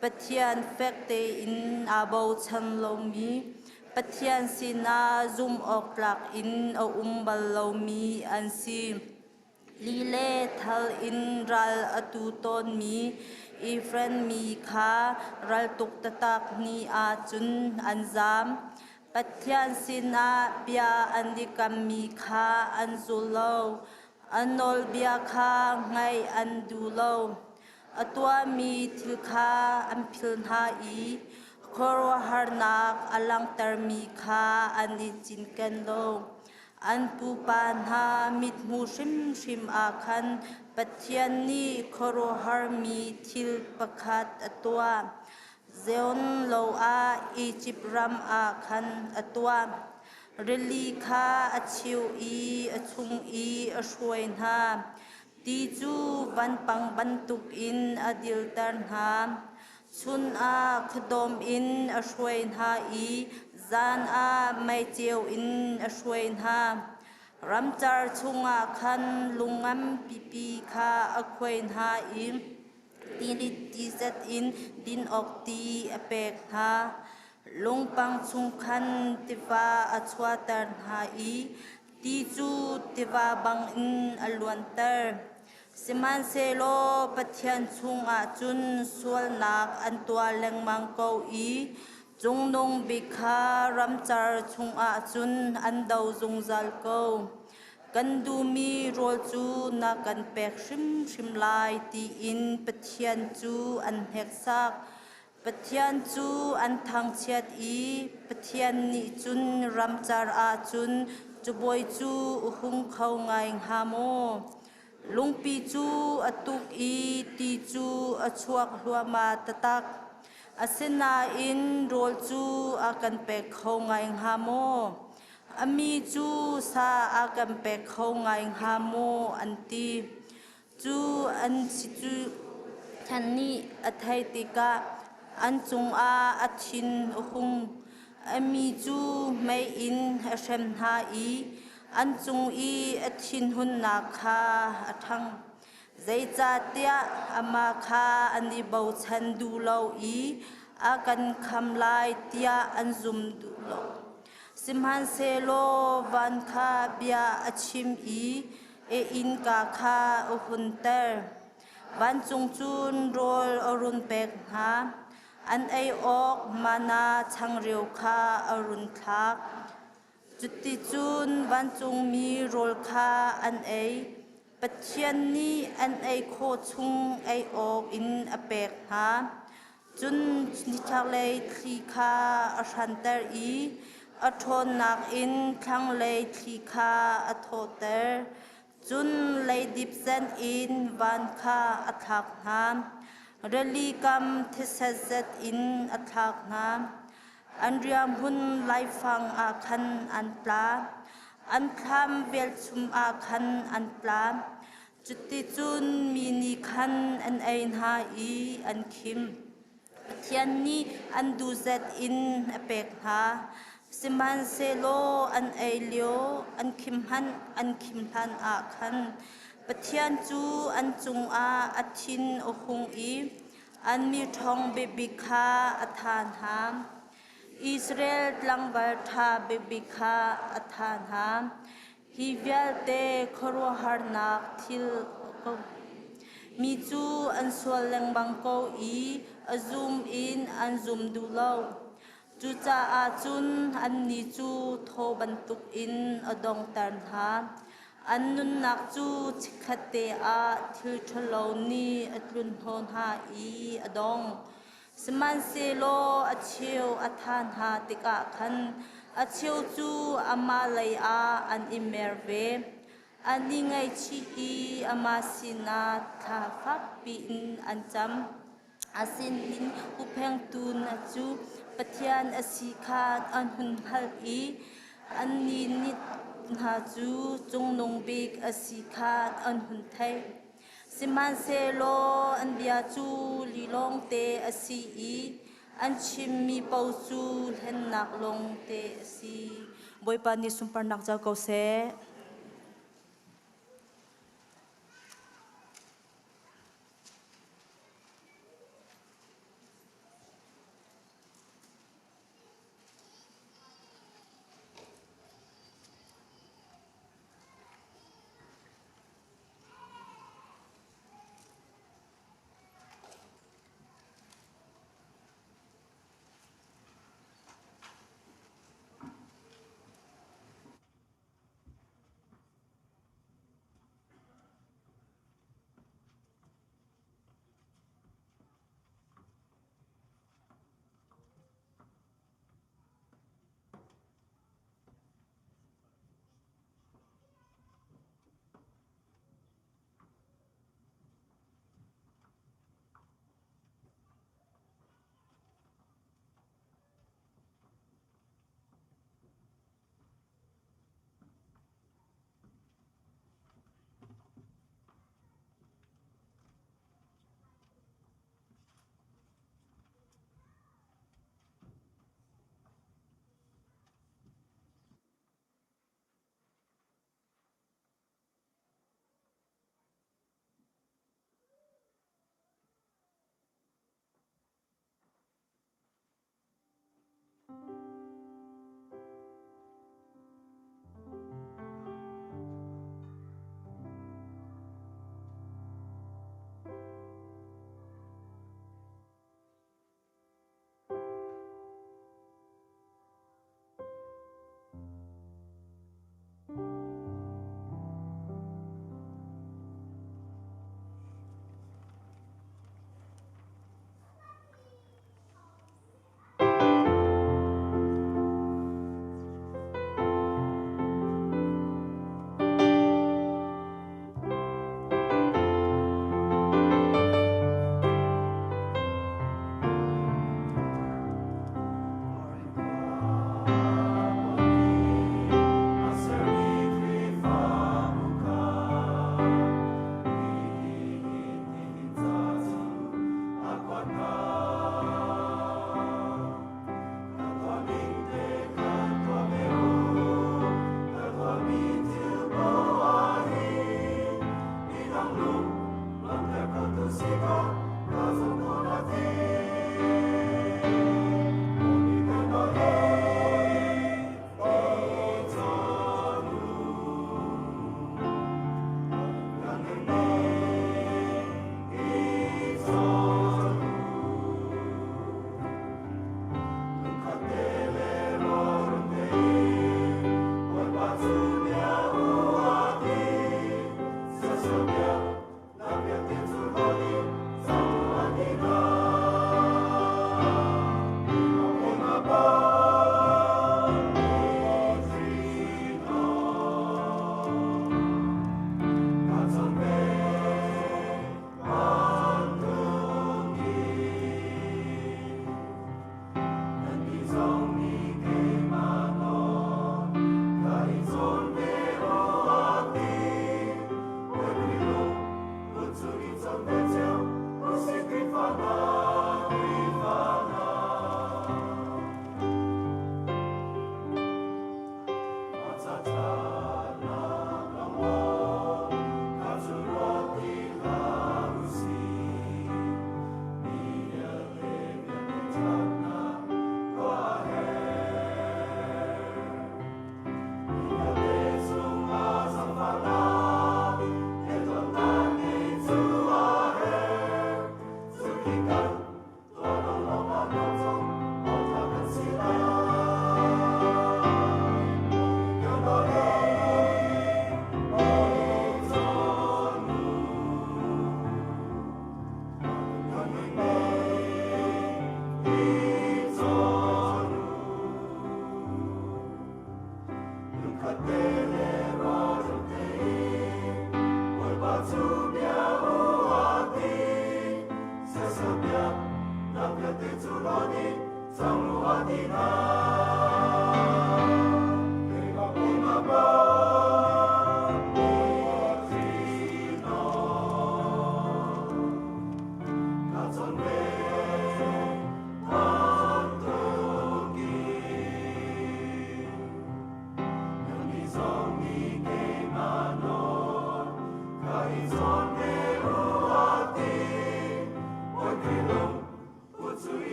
Pathian fek tein aa bochan lomi, Pathian sinah zumhawktlak in a um bal lomi an si. Li le thal in ral a tu tawnmi Efraim mi kha raltuk taktak ni ah cun an zaam. Pathian sinah bia an i kammi kha an zul lo. A nawlbia kha ngaih an duh lo. A tuahmi thil kha an philh hna i khuaruahharnak a langhtermi kha an i cinken lo. An pupa hna mithmuh hrimhrim ah khan Pathian nih khuaruahharmi thil pakhat a tuah. Zion lo ah Izipt ram ah khan a tuah. Rili kha a cheu i a chung i a hruai hna. Ti cu vanpang bantukin a dilter hna. Chun ah khuadawm in a hruai hna i zan ah meiceu in a hruai hna. Ramcar chungah khan lung nganpipi kha a khuai hna i tilit tizet in din awk ti a pek hna. Lungpang chung khan tiva a chuahter hna i ti cu tiva bangin a luanter. Sihmanhsehlaw Pathian chungah cun sualnak an tuah lengmang ko i Cungnung Bik kha ramcar chungah cun an do zungzal ko. Kan duhmi rawl cu na kan pek hrimhrim lai tiin Pathian cu an hneksak. Pathian cu an thangchiat i Pathian nih cun ramcar ah cun cabuai cu a hung kho ngai hnga maw? Lungpi cu a tuk i ti cu a chuak hluahmah taktak. Asinain rawl cu a kan pek kho ngai hnga maw? A mi cu sa a kan pek kho ngai hnga maw? an ti. Cu an si cu Than nih a theih tikah an cungah a thin a hung. A mi cu mei in a hrem hna i an cung i a thinhunnak kha a ṭhang. Zeicahtiah amah kha an i bochan duh lo i a kan kham lai tiah an zum duh lo. Sihmanhsehlaw van kha bia a chim i a innka kha a hunter. Vancung cun rawl a run pek hna. An ei awk mana changreu kha a run thlak. Cuticun vancungmi rawl kha an ei. Pathian nih an ei khawh chung ei awk in a pek hna. Cun nitlaklei thli kha a hranter i A ṭhawnnak in thlanglei thli kha a thawhter, cun leidip zen in van kha a thlak hna. Rili kam thisen zet in a thlak hna. An riahhmun laifang ah khan an tla, an thlam velchum ah khan an tla. Cuticun mi nih khan an ei hna i an khim. Pathian nih an duhzet in a pek hna. Sihmanhsehlaw an ei lio an khim hmanh an khim hlan ah khan Pathian cu an cungah a thin a hung i an mi ṭhawng bikbik kha a thah hna. Israel tlangval ṭha bikbik kha a thah hna. Hi vialte khuaruahharnak thil ko. Mi cu an sual lengmang ko i a zum in an zum duh lo. Cucaah cun annih cu thaw bantukin a dongter hna. An nunnak cu chikkhatte ah thil ṭhalo nih a tlunhnawh hna i a dong. Sihmanhsehlaw a cheu a thah hna tikah khan a cheu cu amah lei ah an i mer ve. An i ngaihchih i amah sinah thla fakpi in an cam. A sinin hupphengtu hna cu Pathian a si kha an hun hngalh i annih nih hna cu Cungnung Bik a si kha an hun theih. Sihmanhsehlaw an bia cu lilawngte a si i an chimmi paoh cu hlennak lawngte a si. Bawipa nih sunparnak co ko seh.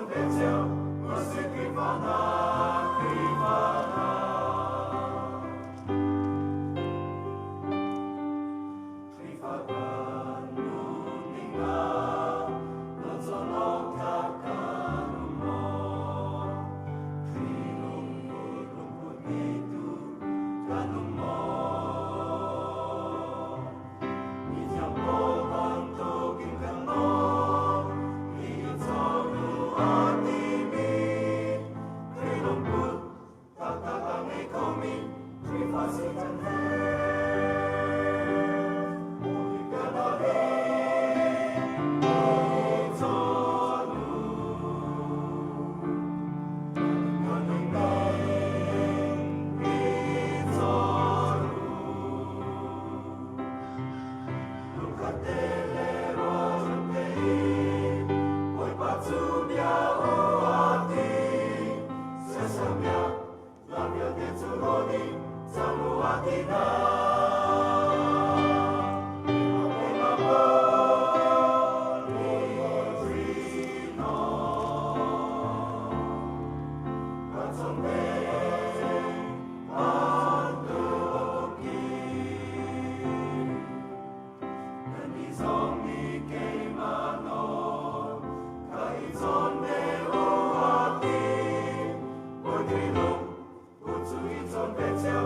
ve cio usih Khrihfa hna Khrihfa hna. Khrihfa kan nunning ah dawt awk tlak kan um maw? Khrih lungput lungput ngeitu kan um maw? Mithiang Paul bantukin kan nawl, hi cawnu a timi Khrih lungput taktak a ngei khomi Khrihfa si kan herh. Kan hi cawnu kan nung i cawnu. Lungkhat te le rualrem tein Bawipa cu bia u a ti. Siasal biak lam vialte cu rawl ding cang u a ti hna. Keimah Paul nih Kan chung te Nannih zong nih keimah nawl ka i cawn ve u a ti. Bawi Khrih lungput cu i cawn ve cio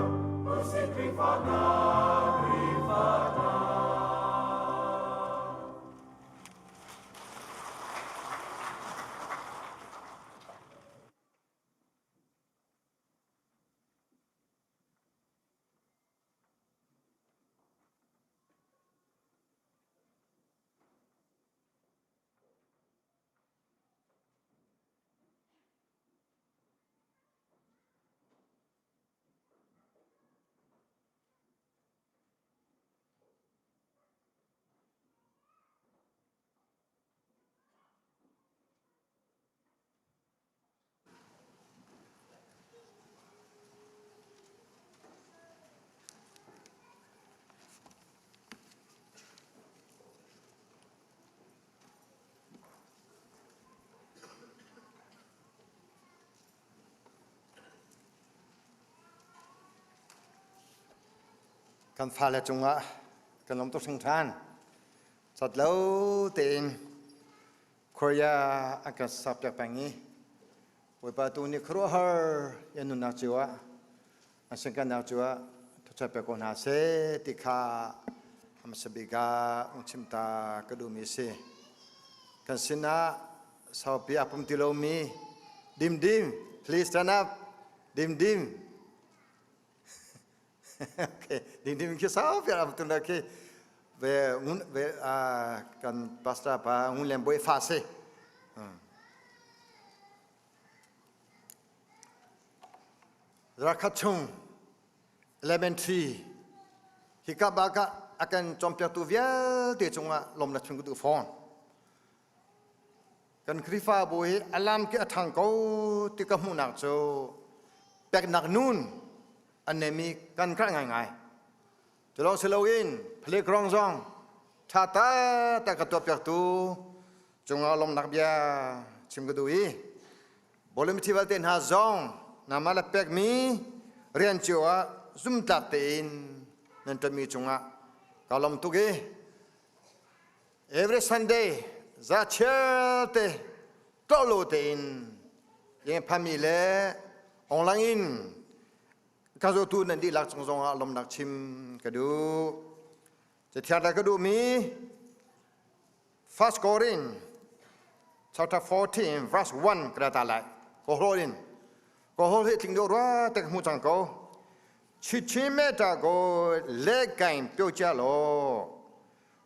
usih Khrihfa hna, Khrihfa hna. Kan fale cungah kan lawm tuk hringhran. Cat lo tein Korea an kan sakpiak peng i Bawipa tu nih khuaruahhar in nunnak cio ah an singkannak cio ah thluachuah pek ko hna seh ti kha hmasa bik ah ung chim ta ka duhmi a si. Kan sinah saupi a pum ti lomi Dim Dim, please stand up. Dim Dim. Okay, Dim Dim khi saupi a pum tu khi ve ngun ve kan pastor pa ngun lem boi fa si. Rakhat chung elementary hika baka akan cawnpiaktu vialte cungah lawmnak chim ka duh fawn. Kan Khrihfabu hi alam ki a ṭhang ko ti ka hmuhnak cu peknak nun an neimi kan krah ngaingai. Culawng si loin playground zong ṭha taktak ka tuahpiaktu cungah lawmnak bia chim ka duh i bawlung mithi vialte hna zong nama le pekmi rian cio ah zumtlak tein nan ṭanmi cungah ka lawm tuk i every Sunday za chiar te tlawh tein leng phami le onglang in ka zawtu nan dihlak cung zongah lawmnak chim ka duh. Cathiang ka duhmi First Korin chapter 14 verse 1 ka ta lai. Ko hol in. Ko hol hi tling do rua te hmu chang ko. Chi chi me ta go le gain pyo cha lo.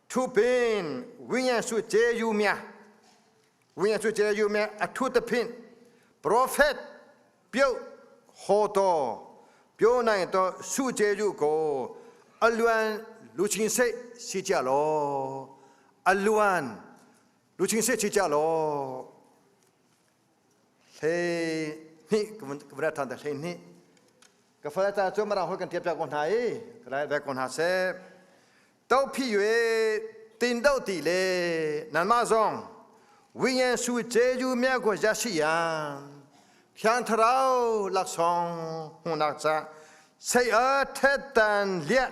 Thu pin winyan su che yu mya. Winyan su che yu mya a thu te pin. Prophet pyo ho to pyo nai to su che yu ko aluan lu ching se si chia lo aluan lu ching se si chia lo hle ni ka than ta hle ni ka fala ta chu marang hoi kan tiap ko hna i ka lai ve ko hna se to phi yue tin do ti le nan ma zong. ဝိညာဉ်စုကျေးဇူးမြတ်ကိုရရှိရန်ဖျံထရောလက်ဆောင်ဟွန်နာချစိတ်အထက်တန်လျက်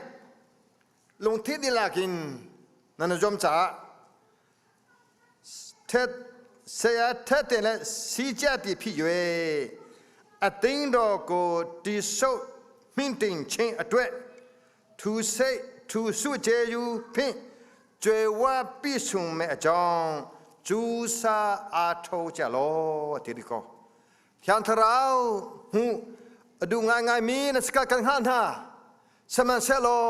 လုံထီဒီလာကင်နနကြုံချထက်ဆေယထက်တဲ့လက်စီကြတိဖြစ်၍အသိင်းတော်ကိုတိဆုပ်မြင့်တင်ခြင်းအတွက်ထူစိတ်ထူစုကျေယူဖြင့်ကျွေဝပြည့်စုံမဲ့အကြောင်းကျူးစာအားထုတ်ကြလောဒီဒီကောဖျံထရောဟုအဒူငိုင်ငိုင်မီနစကကန်ဟန်ဟာစမန်ဆဲလော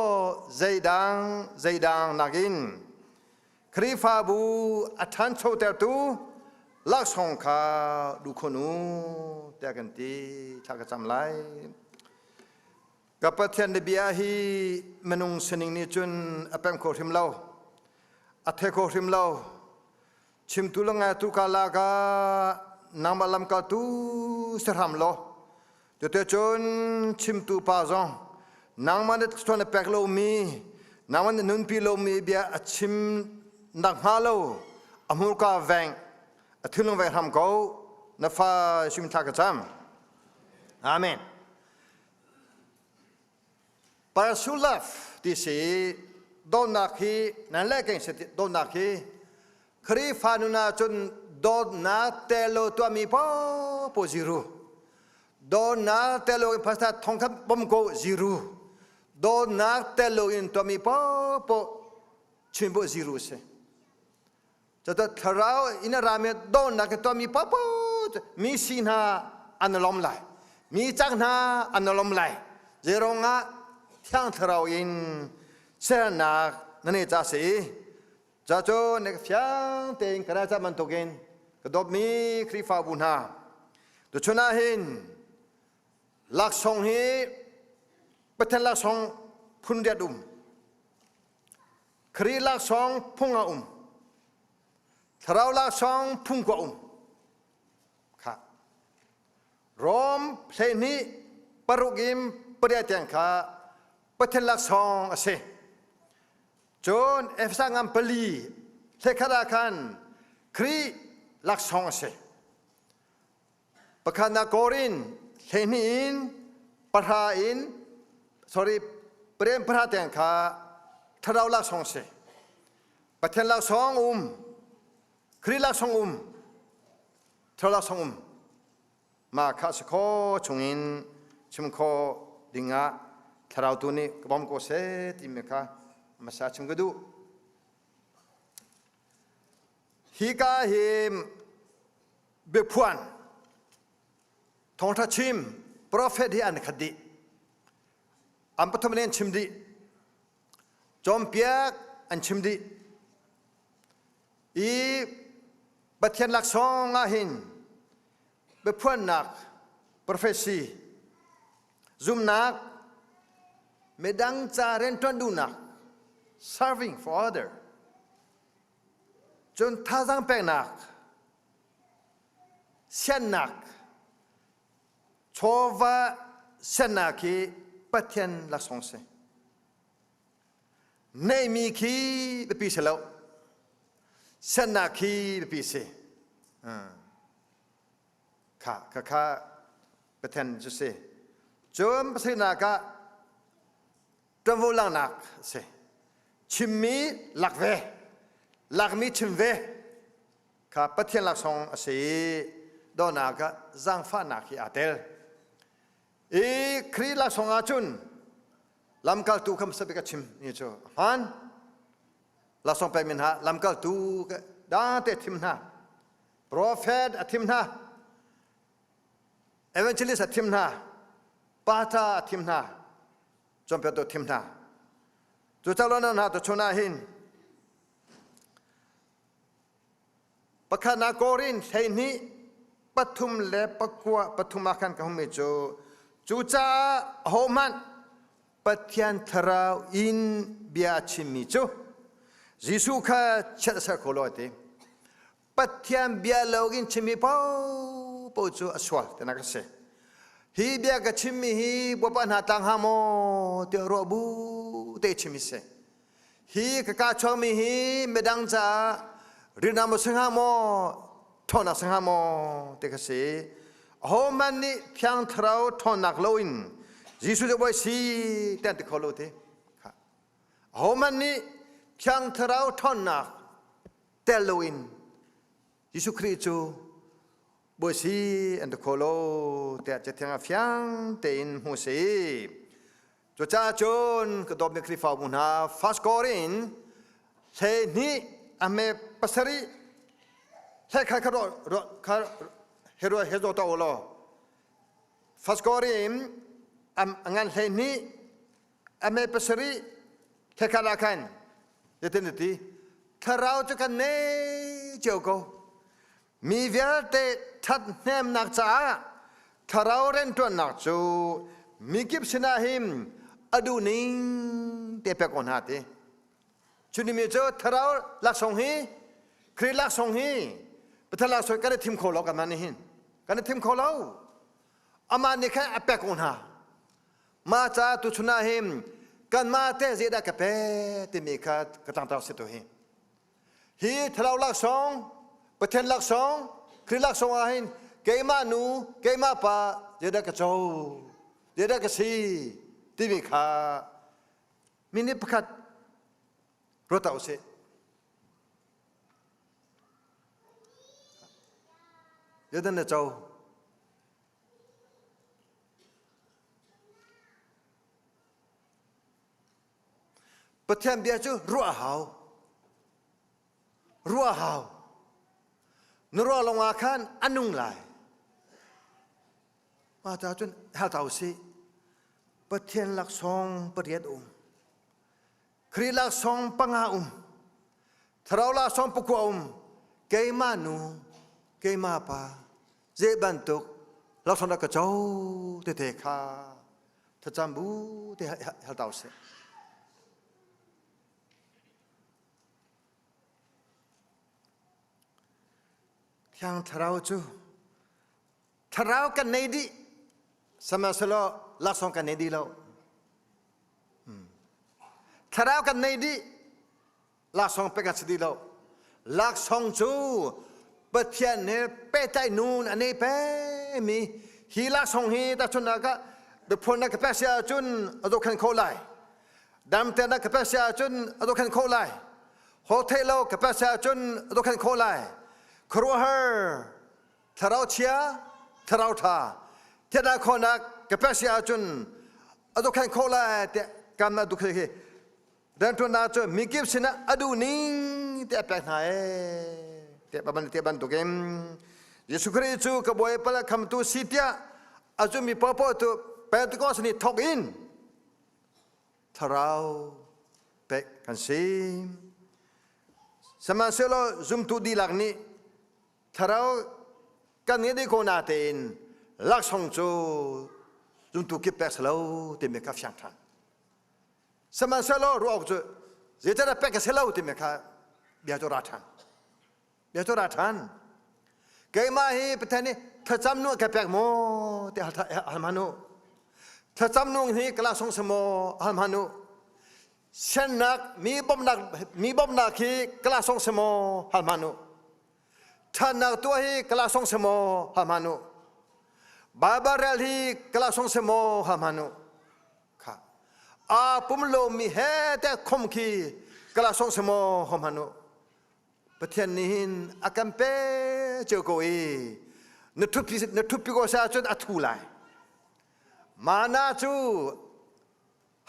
ဇေဒန်ဇေဒန်နာဂင်ခရီဖာဘူအထန်ချိုတဲ့တူလက်ဆောင်ခါဒုခနုတဲ့ကန်တီချကချမ်လိုက်ကပထန်ဘီယာဟီမနုံစနင်းနီချွန်အပမ်ခိုဟင်လောအထေခိုဟင်လောชิมตุลงาตุกาลากานามาลัมกาตุสรามโลจะเตจนชิมตุปาซองนางมันทวนแปกโลมีนางมันนุนปีโลมีเบียอชิมนักฮาโลอมูลกาแวงอทุลงแวงทำเขานฟ้าชิมทากจามอาเมนปาสุลฟที่สีโดนักฮีนั่นแหละเก่งสติโดนักฮีครีฟานุนาจนโดนาเตโลตัวมีปอปซิรูโดนาเตโลภาษาทองคำบอมโกซิรูโดนาเตโลอินตัวมีปอปชิมโบซิรูเซจะตัวทราวอินรามโดนักตัวมีปอปมีสินาอันลมไหลมีจักนาอันลมไหลเจรงะเที่ยงทราวอินเสนานั่นเองจะสีจะโจนกฟียงเต็งกระจามันตกินกระดบมีครีฟาบุญหาตัวชนะหินลักทรงฮีประเทศลักทรงพุนเดียดุมครีลักทรงพุงอาอุมทราวลักทรงพุงกว่าอุมค่ะรอมเพลนี้ปรุกิมปริยเตียงค่ะประเทศลักทรงเสจนเอฟสังอัมปลีเทคาราคันครีลักทรงเสประคานาโกรินเทนินปะทาอิน sorry เปรมพระเตียงค่ะทราวลักทรงเสประเทศลักทรงอุมครีลักทรงอุมทราวลักทรงอุมมาคาสโคชงอินชิมโคดิงะทราวตัวนี้กบอมโกเซติเมคะมาซาชิมกดูฮิกาฮิมเบพวนทองทัชิม prophet ที่อันคดีอันปฐมเรียนชิมดีจอมเปียกอันชิมดีอีบัทยันลักซองอาหินเบพวนนัก prophecy ซุมนักเมดังจาเรนทวนดูนัก serving for other จนท่าสังแปลกนักเสียนนักชวาเสียนนักที่ปะเทียนลักสงเสในมีคีเปปีเสลเสียนนักคีเปปีเสค่ะค่ะค่ะปะเทียนจะเสจนภาษานากะจนวุลังนักเสชิมมีหลักเวหลักมีชิมเวค่ะปะเทียนหลักสองสีดอนากะจางฟ้านักที่อาเตลอีครีหลักสองอาจุนลำกัลตูคำสบิกชิมนี่จ้ะฮันหลักสองไปมินฮะลำกัลตูดาเตทิมนา prophet อทิมนา evangelist อทิมนาปาตาอทิมนาจอมเปตัวทิมนาจุดเจ้าล้นนาตัวชนาหินปะคานาโกรินเทนี้ปทุมและปะกัวปทุมาคันกหุมิจูจูจ้าโฮมันปะเทียนทราวอินเบียชิมิจูยิสุข้าเชิดสักโคโลติปะเทียนเบียโลกินชิมิปอปจูอสวลแต่นักเสฮีเบียกชิมิฮีบัวปัญหาตังฮามโอเตโรบูเตชิมิเสฮีกะกาชอมิฮีเมดังจ้า Rinam maw si hnga maw ṭhawnnak si hnga maw ti kha si. Ahohmanh nih Thiang Thlarau ṭhawnnak loin Jesuh cu Bawi si ti an ti kho lo ti. Ahohmanh nih Thiang Thlarau ṭhawnnak tel loin Jesuh Khrih cu Bawi si an ti kho lo tiah Cathiang ah fiang tein hmuh si. Cucaah cun ka dawtmi Khrihfabu hna First Korin 12 a hme pasarih hlei kha kha kha he ruah he zaw ta u law First Korin a ngan 12 a hme pasarih hlei khat ah khan zeitin a ti thlarau cu kan nei cio ko Mi vialte ṭhathnemnak caah thlarau rianṭuannak cu mikip sinah hin a duhning te pek ko hna ti. Cunimi cu thlarau laksawng hi Khrih laksawng hi Pathian laksawng kan i thim kho lo kanmah nih hin kan i thim kho lo. Amah nih khan a pek ko hna. Mah ca tuchun ah hin kanmah te zeidah ka pe timi kha ka tlangtar si tu hi. Hi thlarau laksawng, Pathian laksawng, Khrih laksawng ah hin keimah nu, keimah pa zeidah ka co, zeidah ka si timi kha minute pakhat ruat ta usih. Zeidah na co? Pathian bia cu ruah a hau. Ruah a hau. Na ruah lawng ah khan a nung lai. Mah ca cun hal ta usih. Pathian laksawng pariat um. Khrih laksawng panga um. Thlarau laksawng pakua um. Keimah nu, keimah pa, zei bantuk laksawng dah ka co tete kha thlacam bu te hal ta usih. Thiang Thlarau cu Thlarau kan nei dih sihmanhsehlaw laksawng kan nei dih lo. Thlarau kan nei dih laksawng pek an si dih lo. Laksawng cu Pathian he pehtlaih nun a nei pengmi hi laksawng hi tahchunhnak ah biaphuan na ka pek si ahcun a zohkhenh khawh lai. Damter na ka pek si ahcun a zohkhenh khawh lai. Ho theih lo ka pek si ahcun a zohkhenh khawh lai. Khuaruahhar thlarau chia thlarau ṭha thianah khawhnak ka pek si ahcun a zohkhenh khawh lai tiah kan duh khi Rianṭuannak cu mikip sinah a duh ning te a pek hna ee te bantukin Jesuh Khrih cu ka Bawipa le khamtu si tiah a zummi paohpaoh cu Pentecost ni thawk in thlarau pek kan si. Sihmanhsehlaw zumtu dihlak nih thlarau kan ngeih dih ko natein laksawng cu zumtu kip pek si lo timi kha fiang ṭhan. Sihmanhsehlaw ruah awk cu zeicahdah pek ka si lo timi kha bia cu ra ṭhan. Bia cu ra ṭhan. Keimah hi Pathian nih thlacam nu ka pek maw ti hal hman u. Thlacam nung hi ka laksawng si maw hal hman u. Siannak mi bawmhnak mi bawmhnak hi ka laksawng si maw hal hman u. Ṭhatnak tuah hi ka laksawng si maw hal hman u. Baibal rel hi ka laksawng si maw hal hman u. Kha aa pum lomi he te khom khi ka laksawng si maw hom hman u. Pathian nih hin a kan pe cio ko i na ṭhupi na ṭhupi ko sa cun a thu lai. Mana cu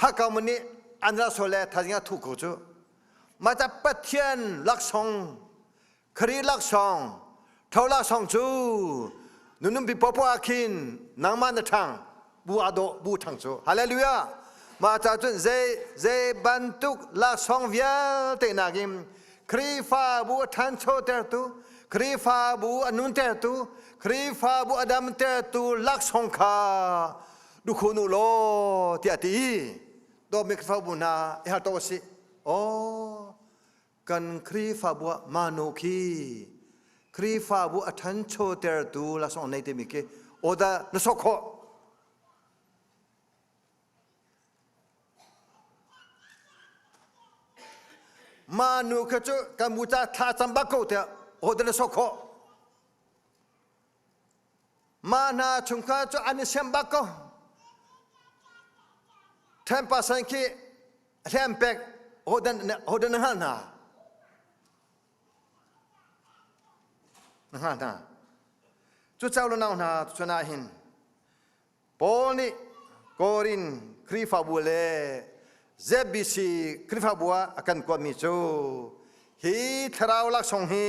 hakau nih an ra so le thazing a thu ko cu. Mah Pathian laksawng Khrih laksawng, tho laksawng cu nunumpi popoh ah khin nangmah na ṭhang bu ah dawh bu ṭhang cu. Hallelujah! Mah ca cun zei zei bantuk laksawng vialte nakin Khrihfabu a ṭhanchotertu, Khrihfabu a nuntertu, Khrihfabu a damtertu laksawng kha dukhun u law tiah a ti. Dawtmi Khrihfabu hna i hal to a si. Aw, Kan Khrihfabu ah manu khi Khrihfabu a ṭhanchotertu laksawng nei timi khi awdah na sawk khawh. Ma nu kha cu kan bu ca thla cam bak ko tiah hotel sok khawh. Ma hna chungkhar cu an i sem bak ko. 10% khi hlem pek hodan hodan na hngal hna. Na hngal hna. Cu cau lo nau hna chun ah hin Paul nih Korin Khrihfabu le ZBC Khrihfabu ah a kan kuatmi cu hi thlarau laksawng hi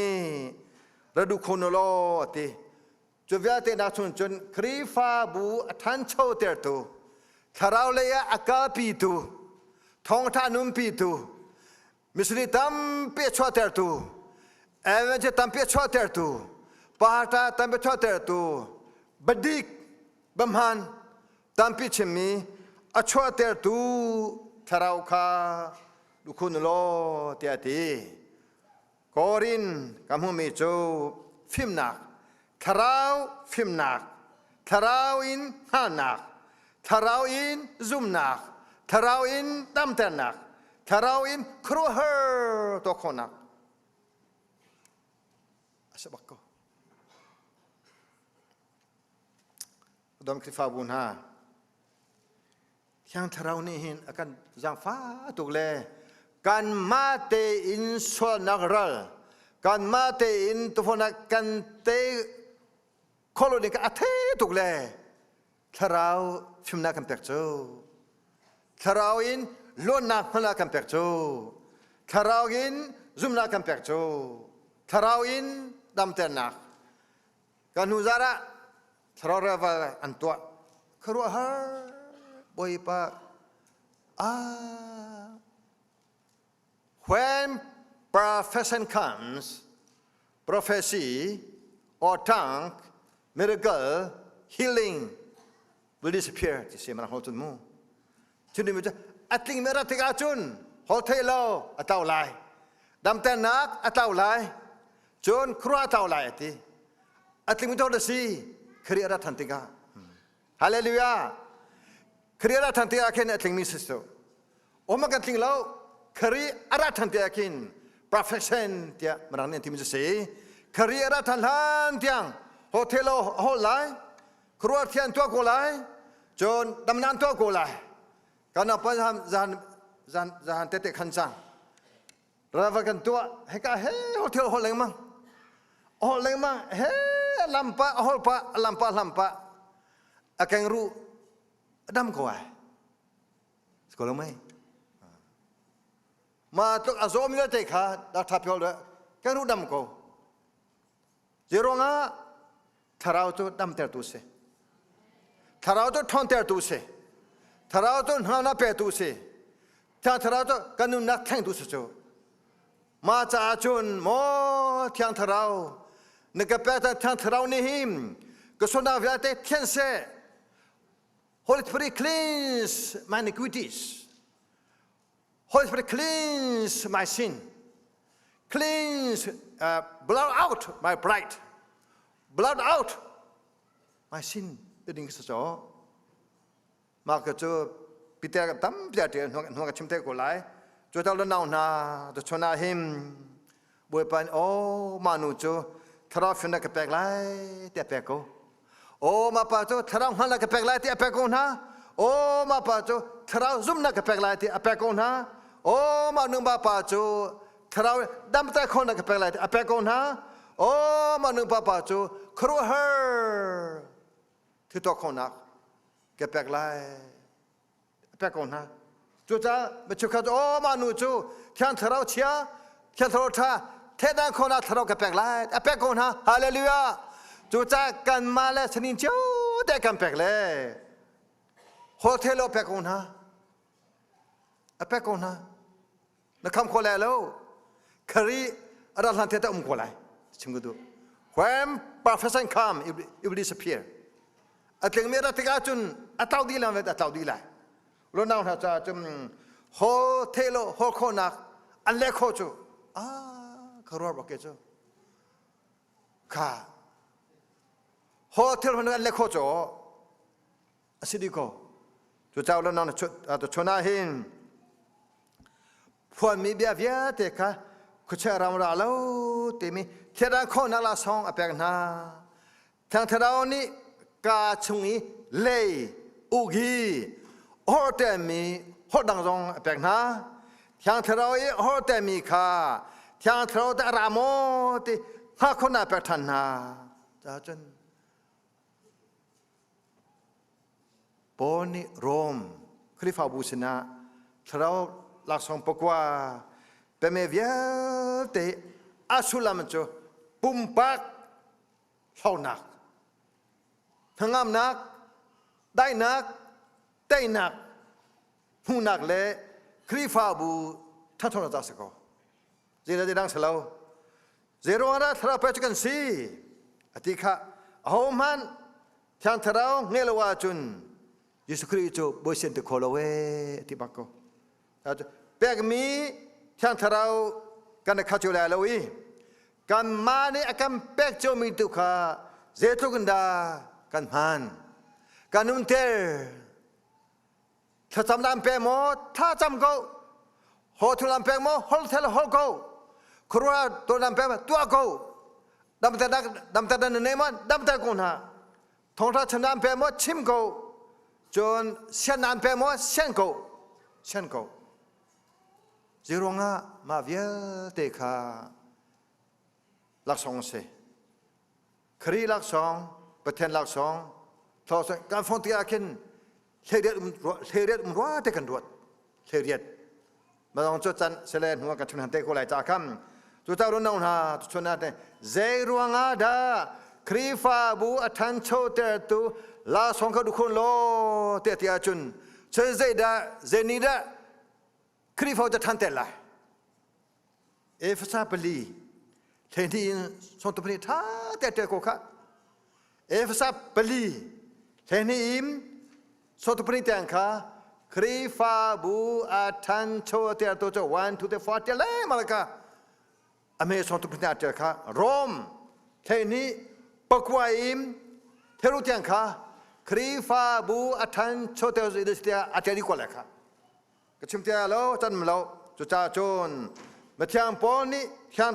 ra duh kho law a ti. Cu vialte nak chung cun Khrihfabu a ṭhancho tertu, thlarau lei ah a kalpitu, thawngṭha nunpitu, missionary tampi a chuahtertu, adventure tampi a chuahtertu, pata tampi a chuahtertu, badik, bamhan tampi chimmi a chuahtertu thlarau kha lukhun law tiah a ti. Korin ka hmumi cu fimnak, thlarau fimnak, thlarau in hngalhnak, thlarau in zumnak, thlarau in damternak, thlarau in khuaruahhar tuah khawhnak a si bak ko. Dom Khrihfabu hna, Thiang Thlarau nih hin a kan zaangfah tuk le kanmah tein sualnak ral, kanmah tein tufanak kan tei khawh lo ding a thei tuk le Thlarau fimnak kan pek cu. Thlarau in luatnak hmanh kan pek cu. Thlarau in zumhnak kan pek cu. Thlarau in damternak. Kan hnu zar ah thlarau revival an tuah. Khuaruahhar Bawipa ah when perfection comes prophecy or tongue miracle healing will disappear ti si mana hol cun mu cun mi cu a tling mi rat tikah cun hol thei lo a tau lai damternak a tau lai cun khua a tau lai a ti a tling mi to si Khrih a rat than tikah hallelujah Khrih a rat than tikah khin a tling mi si su oma kan tling lo Khrih a rat than tikah khin perfection tiah mirang nih an ti mi si Khrih a rat than hlan tiang hotel lo hol lai khuaruah thian tuah ko lai cun damnan tuah ko lai kan apa zan zan zan zan tete khan cang rava kan tuah heka he hotel hol lengmang hol lengmang he lampa hol pa lampa lampa a kengru dam ko ai ko lo mai ma tluk a zawm vialte kha dak tha phiol kengru dam ko Zeiruangah thlarau cu damtertu si. Thlarau cu ṭhawntertu si. Thlarau cu hngalnak petu si. Thiang Thlarau cu kan nunnak thlengtu si cu. Mah caah cun maw Thiang Thlarau na ka pek Thiang Thlarau nih hin ka sualnak vialte thianh seh. Holy Spirit cleanse my iniquities. Holy Spirit cleanse my sin. Cleanse, blot out my pride. Blot out my sin. Ti ding sa cho. Ma ka chu Peter ka tam pia te hnuang ka chim te ko lai. Chu ta lo nau hna to chona him. Bawipa o ma nu chu thlarau fimnak ka pek lai te pek ko. O ma pa cu thlarau hngalhnak ka pek lai ti a pek ko hna. O ma pa cu thlarau zumhnak ka pek lai ti a pek ko hna. O ma nu ma pa cu thlarau damter khawhnak ka pek lai ti a pek ko hna. O ma nu pa pa cu khuaruahhar thil tuah khawhnak ka pek lai a pek ko hna. Cucaah micheukhat aw mah nu cu Thiang Thlarau chia, Thiang Thlarau ṭha, thehdan khawhnak thlarau ka pek lai, a pek ko hna. Hallelujah! Cucaah kanmah le sanin cio te kan pek le hotel pek ko hna. A pek ko hna. Na kham kho lai lo. Khari a rat hlan te ta um ko lai. Chim ka duh. When perfection come, it will disappear. A tling mi rat tikah cun a tlau dih lai, a tlau dih lai. Lonau hna caah cun ho the lo ho khawhnak an le kho cu ah ka ruar bak ke cu kha ho thil hon an le kho cu a si dih ko cu cau lo nang na chun ah hin. Phuanmi bia vialte kha khuachia ram ra lo timi thlidan khawhnak laksawng a pek hna. Thiang Thlarau nih kaa chung i lei, ugi, hortemi holh dang zong a pek hna. Thiang Thlarau i hortemi kha Thiang Thlarau teh a ra maw ti hngalh khawhnak a pek ṭhan hna. Cun Paul nih Rom Khrihfabu sinah thlarau laksawng pakua peme vialte a sullam cu pumpak hlaunak, hnangamnak, daihnak, teinak, hmuhnak le Khrihfabu ṭhanchonak ca si ko. Zeidah dang si lo. Zeiruang ah thlarau pek cu kan si? A ti kha ahohmanh Thiang Thlarau ngeih lo ahcun Jesuh Khrih cu Bawi sian ti kho lo ee ti bak ko. Pekmi Thiang Thlarau kan i khat cio lai lo i kanmah nih a kan pek ciomi tu kha zeitluk in dah kan hman kan nunter Thlacam dah an pek maw? Thlacam ko. Hawthul an pek maw? Hol thel hol ko. Khuaruah tuah an pek maw? Tuah ko. Damter damter na nei maw? Damter ko hna. Thawngṭha chim an pek maw? Chim ko. Cun sian an pek maw? Sian ko. Sian ko. Zeiruangah mah vialte kha laksawng a si. Khrih laksawng, Pathian laksawng, kan fong tikah khin hleriat um rua te kan ruat hleriat malong cu can sele hnu kan chim te ko lai ca kham cu ta run nong hna chun na te zei ruangah dah Khrihfabu a ṭhancho tertu la song kha dukhun lo te ti ahcun cun zei dah zei ni dah Khrihfa cu ṭhan ter lai Efesa pali hlehnih in sawmtu pahnih ṭha te ṭial ko khah. Efesa pali hlehnih in sawmtu pahnih tiang kha Khrihfabu a ṭhancho tiah tu cu 1 2 3 4 ṭial lengmang kha a hme sawmtu pahnih a ṭial kha Rom hlehnih pakua in theru tiang kha Khrihfabu a ṭhancho tiah a ṭial dih ko lai kha. Ka chim tia lo can lo cucaah cun Mithiang Paul nih thiang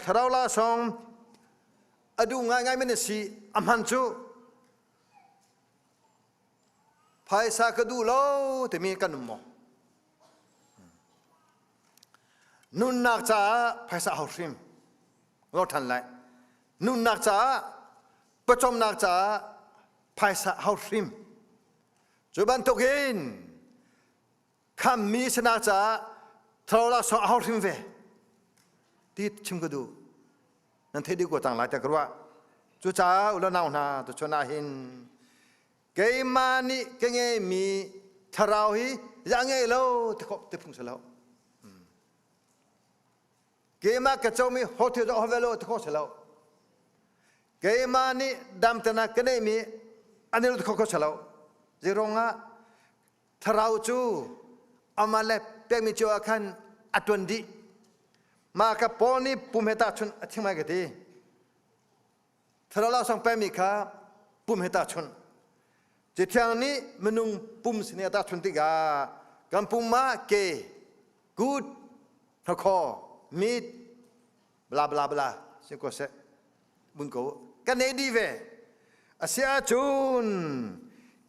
thlarau la song a duh ngaingai mi na si a hman cu phaisa ka duh lo timi kan um maw nunnak caah phaisa hau hrim lo than lai nunnak caah pawcawmnak caah phaisa hau hrim Cu bantukin khammi sinak caah thlarau laksawng a hau hrim ve ti chim ka duh. Nan theih dih ko cang lai tiah ka ruah. Cucaah u le nau hna tuchun ah hin keimah nih ka ngeimi thlarau hi ya ngei lo ti khawh ti phung si lo. Keimah ka comi hothil zong ho lo ti khawh si lo. Keimah nih damtenak ka neihmi an i kho kho si lo. Zeiruangah thlarau cu amah le pekmi cio ah khan a tuan dih. Mah ka Paul nih pum he tahchunh a thim ai ka ti. Thlarau laksawng pekmi kha pum he tahchunh. Cathiang nih minung pum sin i a tahchunh tikah kan pum ah ke, kut, hnakhaw, mit, bla bla bla si ko seh mun ko kan nei dih ve. A si ahcun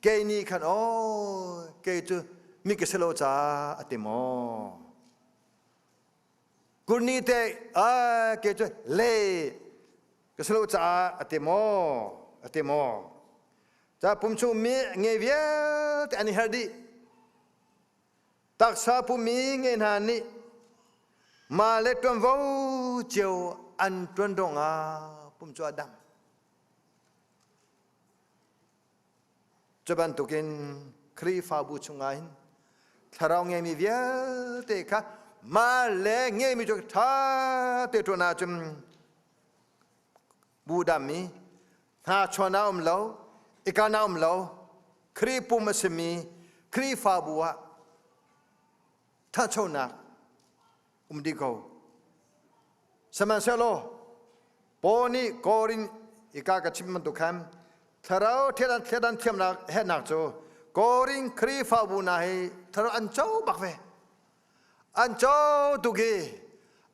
kei nih khan aw kei cu mi ka si lo caah a ti maw? Kurni te a ke cu le ka si lo caah a ti maw a ti maw ca pum chung mi nge vialte an i her dih taksa pum mi nge hna nih ma le tuanvo cio an tuan dong ah pum cu a dam Cu bantukin Khrihfabu chungah hin thlarau ngeimi vialte kha mah le ngeimi cu ṭha te ṭuan ahcun bu dammi hna chuan a um lo ikan a um lo Khrih pum a simi Khrihfabu ah ṭhanchonak um dih ko. Sihmanhsehlaw Paul nih Korin ika ka chim bantuk khan thlarau thledan thledan thiamnak herhnak cu Korin Khrihfabu hna hi thlarau an co bak ve. An co tuk i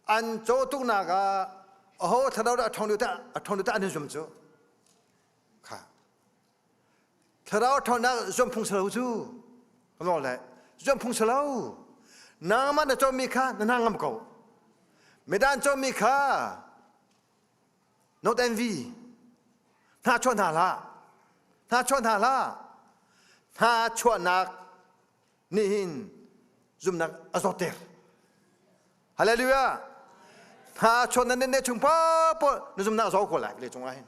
an co tuknak ah aho thlarau dah a ṭhawng deuh tah a ṭhawng deuh tah an in zum cu. Kha. Thlarau ṭhawnnak zuam phung si lo cu. Ka le zuam phung si lo. Nangmah na comi kha na hna ngam ko. Midang comi kha not envy. Hna chuah hna hlah. Hna chuah hna hlah. Hna chuahnak nih hin zumnak a zawtter. Hallelujah. Hna chuah nan ne chung paoh na zumnak a zaw ko lai le cungah hin.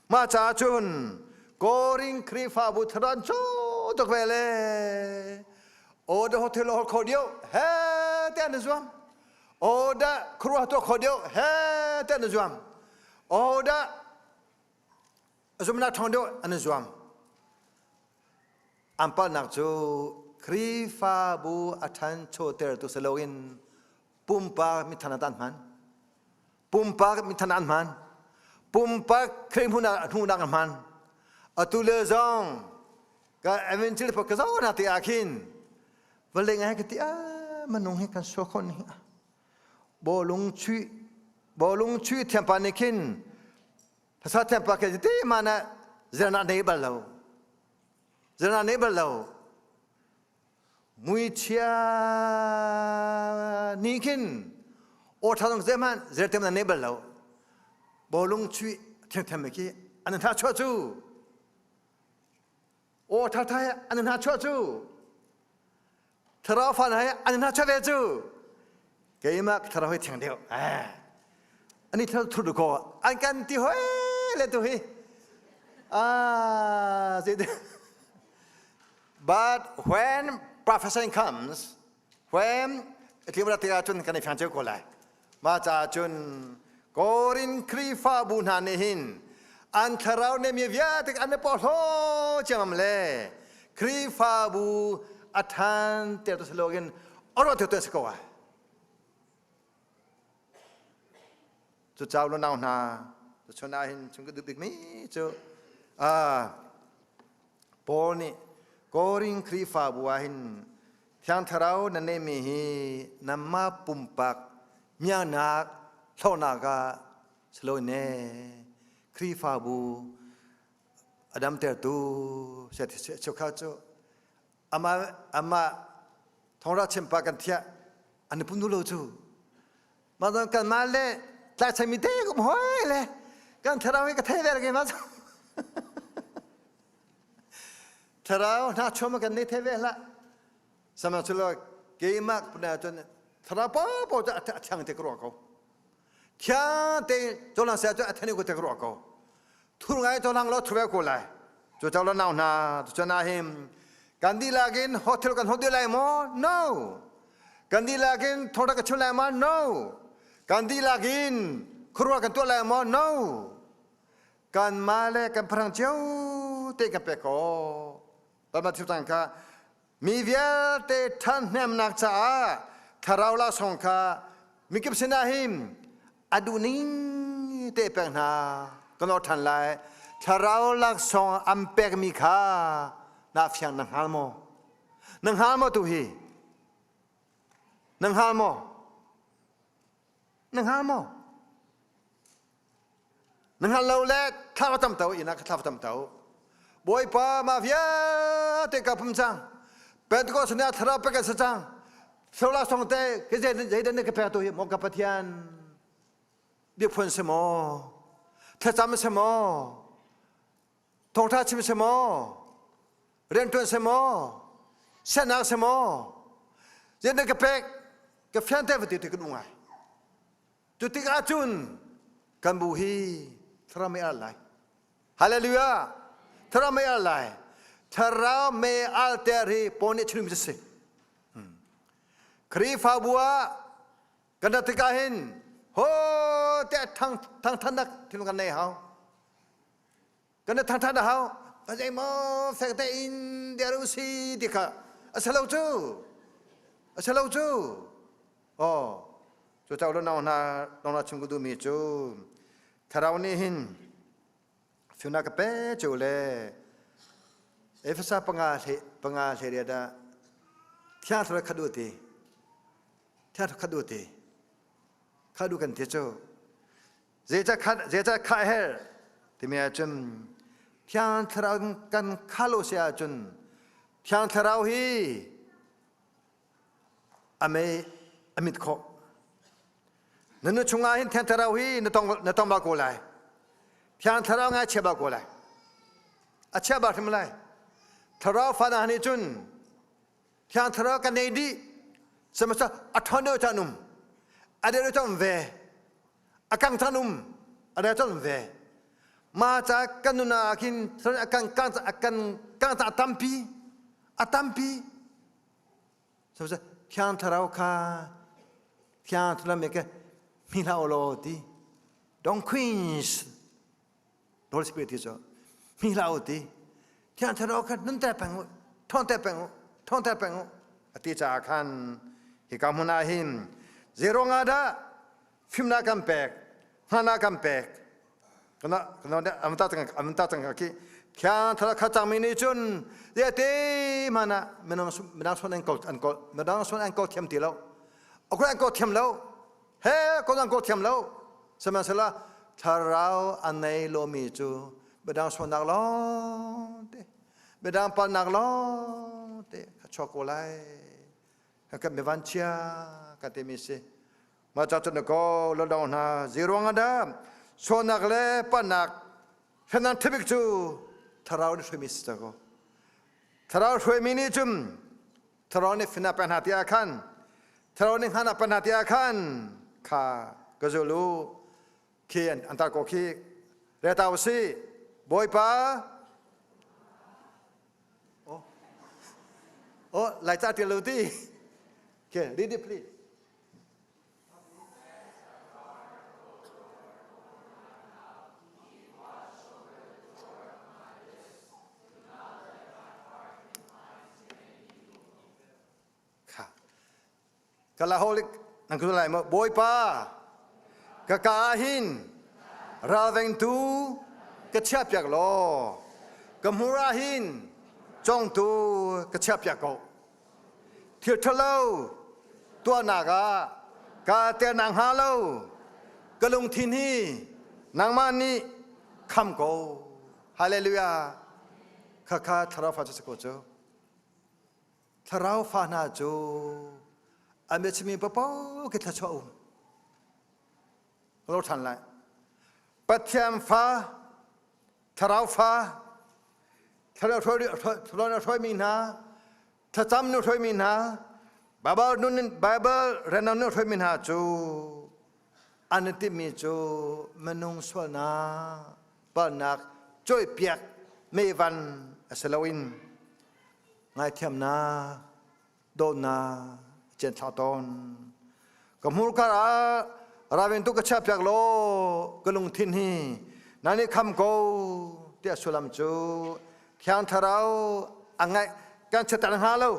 Mah caah cun Korin Khrihfabu thran cu tuk ve le order hotel hol kho dio he te an zuam order khuruah tuah kho dio he te an zuam order zumnak thong dio an zuam an palnak cu Khrihfabu a ṭhanchoter tu si loin pumpak mithan an hman pumpak mithan an hman pumpak Khrih hmuhnak hmuhnak an hman atu le zong ka evangel pa ka zo na te ah khin vale ngai ka ti a manung hi kan so khon hi bolung chui bolung chui thiam pa nih khin Hasa thiam pa ke ti ma na zerna nei bal lo zerna nei bal lo Muichia nih khin aw ṭha zong zeihmanh zertem na nei bal lo. Bawlung chuih thiangthiam khi an hna chuah cu. Aw ṭha ṭha an hna chuah cu. Thlarau fa hna an hna chuah ve cu. Keimah thlarau hi thiang deuh. Eh. Ani thlarau thur ko an kan ti hoi le tu hi. Ah, But when prophesying comes, when tliwra te ahcun kan i fiang cio ko lai. Mah caah cun Korin Khrihfabu hna nih hin an thlarau ne mi vialte an i porhlaw ciammam le Khrihfabu a ṭhan ter tu si loin a ruah tu si ko ai. Cu cau lo nau hna chun ah hin chung ka duh bikmi cu Paul nih Korin Khrihfabu ah hin Thiang Thlarau na neihmi hi nanmah pumpak miaknak hlawknak ah si lo ne Khrihfabu a damtertu cheukhat cu amah amah thawngra chimpa kan thiah an i pum duh lo cu Mah zong kanmah le tlaichanmi te kum hoi le kan thlarau hi ka thei ve ke ma thlarau hna chom kan nei thei ve hlah sama chulo keimah puna cun thlarau po po cu a thiang te ka ruah ko thiang te cholang sia cu a thani ko te ka ruah ko thur ngai cholang lo thur ve ko lai cu chau lo nau hna cu na him kan dihlak in hotel kan hot lai maw no kan dihlak in thawngṭha ka chim lai maw no kan dihlak in khuaruah kan tuah lai maw no kan mah le kan pharang cio te kan pek ko Palma thil kha mi vialte ṭhahnemnak caah thlarau laksawng kha mikip sinah hin a duhning te pek hna kan or ṭhan lai thlarau laksawng an pekmi kha na fiang na hngal maw na hngal maw tu hi na hngal maw na hngal maw Na hngal lo le thla va tam to inn ah ka thla va tam to. Bawipa mah vialte ka pum cang. Pentecost ni ah thlarau pek an si cang. Sola song te ke zeidan ne ka pek tu hi maw ka Pathian biakphun si maw thlacam si maw thawngtha chim si maw riantuan si maw sianak si maw zeidan ka pek ka fian te va ti ti ka duh ngai Cu tikah cun kan bu hi thlarau mei al lai. Hallelujah! Thlarau mei al lai. Thlarau mei al ter hi Paul nih chim si. Khrihfabu ah kan rat tikah hin ho te thang thang thannak thil kan nei hau. Kan thang than hau. Ka zei maw fek te in der u si ti kha a si lo cu. A si lo cu. Aw, cu cau lo nau hna nong na chim ka duhmi cu thlarau nih hin fiuna ka pe cu le Efesa panga hle panga hle ria dah. Thiang Thlarau khat u ti. Thiang Thlarau khat u ti. Khat u kan ti cu. Zeicah khat zeicah khah her timi ahcun Thiang Thlarau kan khalo si ahcun Thiang Thlarau hi a mei a mit khawh. Na nu chungah hin Thiang Thlarau hi na tong na tong bal ko lai. Thiang Thlarau ngai chia bal ko lai. A chia bal hrim lai. Thlarau fa na nih cun Thiang Thlarau kan nei dih. Sihmanhsehlaw a ṭhawn deuh caan um. A deuh caan um ve. A kang caan um. A deuh caan um ve. Ma ca kan nun ah khin a kan kang a kan kang ca tampi a tampi. Sihmanhsehlaw Thiang Thlarau kha Thiang Thlarau me ke hmi hlah law ti. Don't quench Holy Spirit ti cu hmi hlah u ti Thiang Thlarau kha nun ter peng u ṭhawn ter peng u ṭhawn ter peng u a ti caah khan hika hmun ah hin zeiruang ah dah fimnak kan pek hngalhnak kan pek kana kana amta cang amta cang khi Thiang Thlarau kha cangmi nih cun te mana minang minang son an ko an ko midang son an ko thiam ti lo akun an ko thiam lo he ko an ko thiam lo Sihmanhsehlaw thlarau a nei lomi cu biadang sualnak lawngte, biadang palhnak lawngte kha chuak ko lai. Kan mi vanchia kan timi si. Mah ca cun ko lodong hna ziruang ah dah sualnak le palhnak hrenang thibik cu thlarau nih hruaimi si ko. Thlarau hruaimi nih cun Thlarau nih fina pe hna tiah khan Thlarau nih hngana pe hna tiah khan kha ka zul u khi an tar ko khi reta u si Bawipa oh oh lai ca tial lo ti okay read it please Kalaholik nan ku lai maw Bawipa ka ka ah hin ralvengtu ka chiahpiak law ka hmur ah hin congtu ka chiahpiak ko Thil ṭhalo tuahnak ah kaa tel nakhnga lo ka lungthin hi nangmah nih kham ko. Hallelujah. Khakha thlarau fa cu si ko cu. Thlarau fa hna cu an biachimmi paoh khi thluachuah um. Lo ṭhan lai. Pathian fa thlarau fa thlarau hruaimi hna thlacam nu hruaimi hna Bible nun Bible renam nu hruaimi hna cu an i timhmi cu minung sualnak palhnak cawipiak mehvan a si loin ngaithiamnak dawtnak cian thlah tawn ka hmurka ah ravin tu ka chiah piak law ka lungthin hi na nih kham ko tiah sullam cu thiang thlarau a ngaih kan chiat hnga lo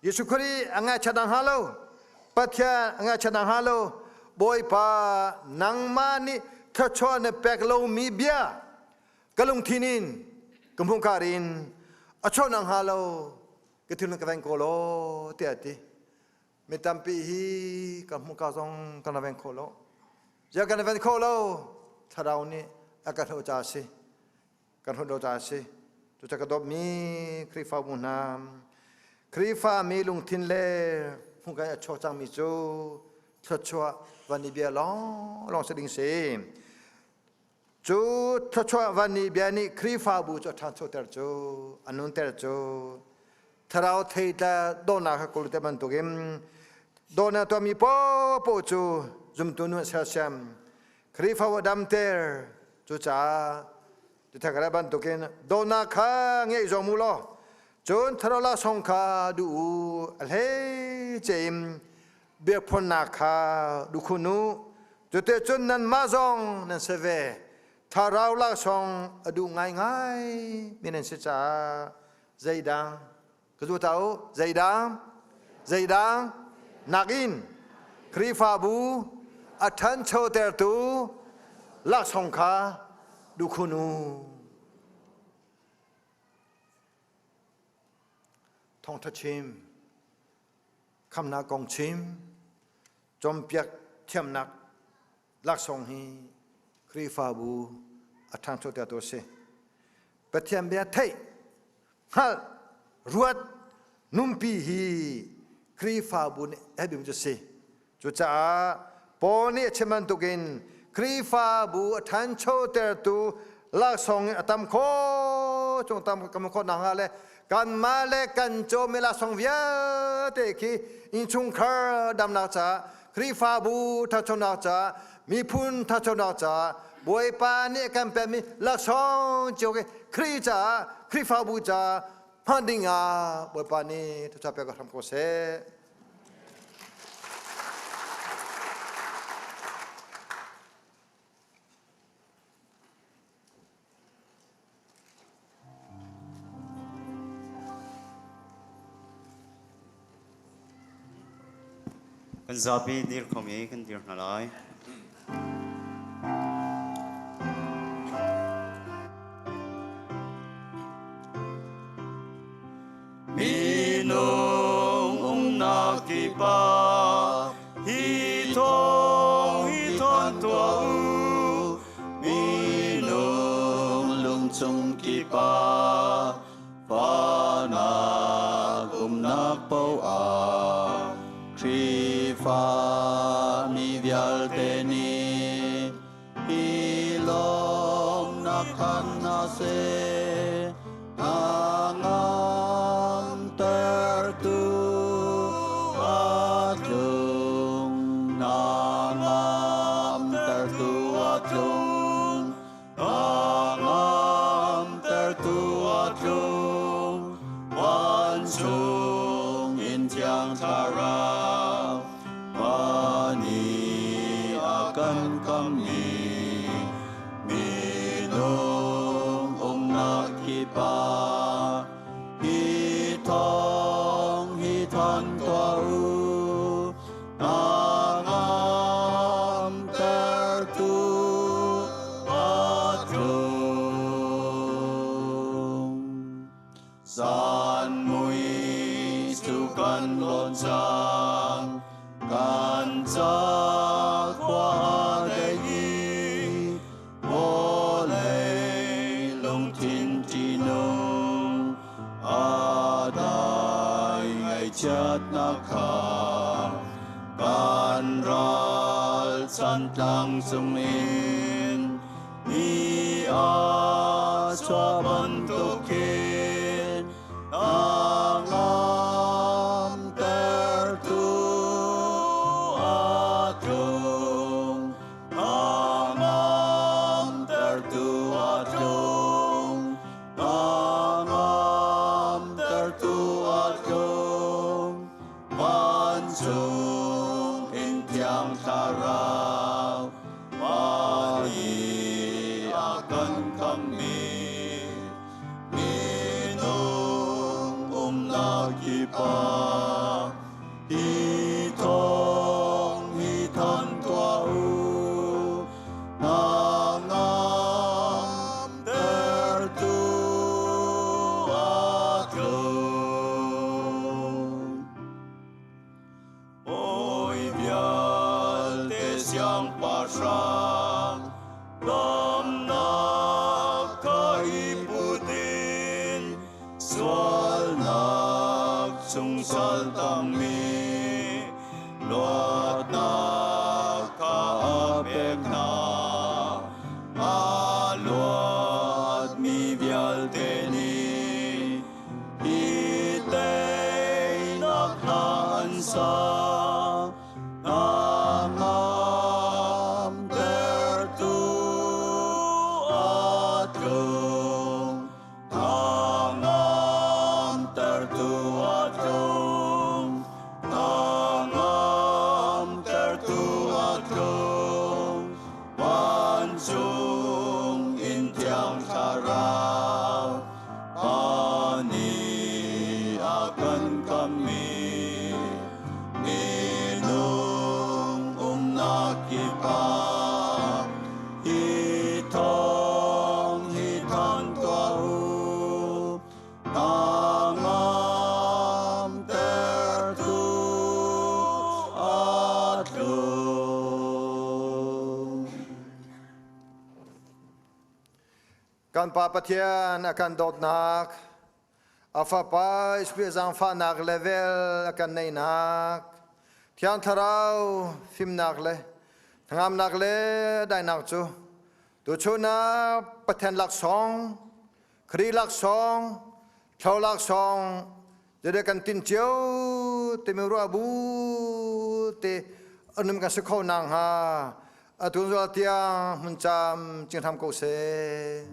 Jesuh Khrih a ngaihchiat hnga lo Pathian a ngaihchiat hnga lo Bawipa nangmah nih thluachuah na pek lomi bia ka lungthin in ka hmurka in a chuah hnga lo ka thinlung ka veng ko law tiah a ti mi tampi hi ka hmuh ka zong kan veng kho lo zia kan ven kho lo thlarau nih a kan hloh ca si kan hloh ca si cuca ka dawtmi Khrihfabu hna Khrihfa mi lungthin le hmuh kan a chuak cangmi cu thluachuah van i bia lawng lawng si ding si Cu thluachuah van nih bia nih Khrihfabu cu a ṭhanchoter cu, a nunter cu, thlarau theitla dawhnak kha kawl te bantukin dawhnak tuahmi paohpaoh cu zumtu nu an sersiam. Khrihfabu a damter. Cucaah tithakara bantukin dawhnak kha ngeih zong mu law, cun thlarau laksawng kha duh u, a hleice in biakphawnnak kha duh khun u. Cuticun nanmah zong nan si ve. Thlarau laksawng a duh ngaingai mi nan si caah zeidang ka zu ta u zeidang zeidang nakin Khrihfabu a ṭhanchotertu laksawng kha duh khun u. Thawngṭha chim. Khamnak kong chim, cawnpiak thiamnak laksawng hi Khrihfabu a ṭhangcho tertu a si. Pathian bia theih, hngalh, ruat, nunpi hi Khrihfabu nih a bik cu a si. Cucaah Paul nih a chim bantukin Khrihfabu a ṭhanchotertu laksawng in a tam khawh chung tam kan khawh nakhnga le kanmah le kan cawmi laksawng vialte khi innchungkhar damnak caah Khrihfabu ṭhanchonak caah miphun ṭhanchonak caah Bawipa nih a kan pekmi laksawng cio khi Khrih caah Khrihfabu caah hman ding ah Bawipa nih thluachuah pek hram ko seh. Kan zapi dir khom i kan dir hna lai. Minung umnak kipah hi thawng hi thawn tuah u. Minung lungchung kipah fahnak umnak paoh ah Khrihfa mi vialte nih hi lawmnak khan hna seh. Hnangamtertu a tlung, hnangamtertu a tlung, hnangamtertu a tlung, vancung in Thiang Thlarau, Pa nih a kan kammi. Minung umnak kipah hi thawng hi than tuah u. Hnangamtertu a tlung. Zan mui cu kan lawn cang, kan ca khua dei i vawlei lungthin ṭihnung a dai ngaihchiatnak kha kan ral chantlang cungin ni a chuah bantukin hnangamtertu a tlung hnangamtertu a tlung hnangamtertu a tlung vancung in Thiang Thlarau Pa nih a kan khammi minung umnak kipah hi thawng hi than tuah u hnangamtertu a tlung. Bawi vialte siangpahrang damnak Kan Pa Pathian a kan dawtnak, a Fapa Spirit zaangfahnak level a kan neihnak, Thiang Thlarau fimnak le hnangamnak le daihnak cu tuchun ah Pathian laksawng, Khrih laksawng, Thlo laksawng Jadi kan tin cio timi ruah bu te anum kan si kho nang ha atun zual tiang hmun cam cing hram ko seh.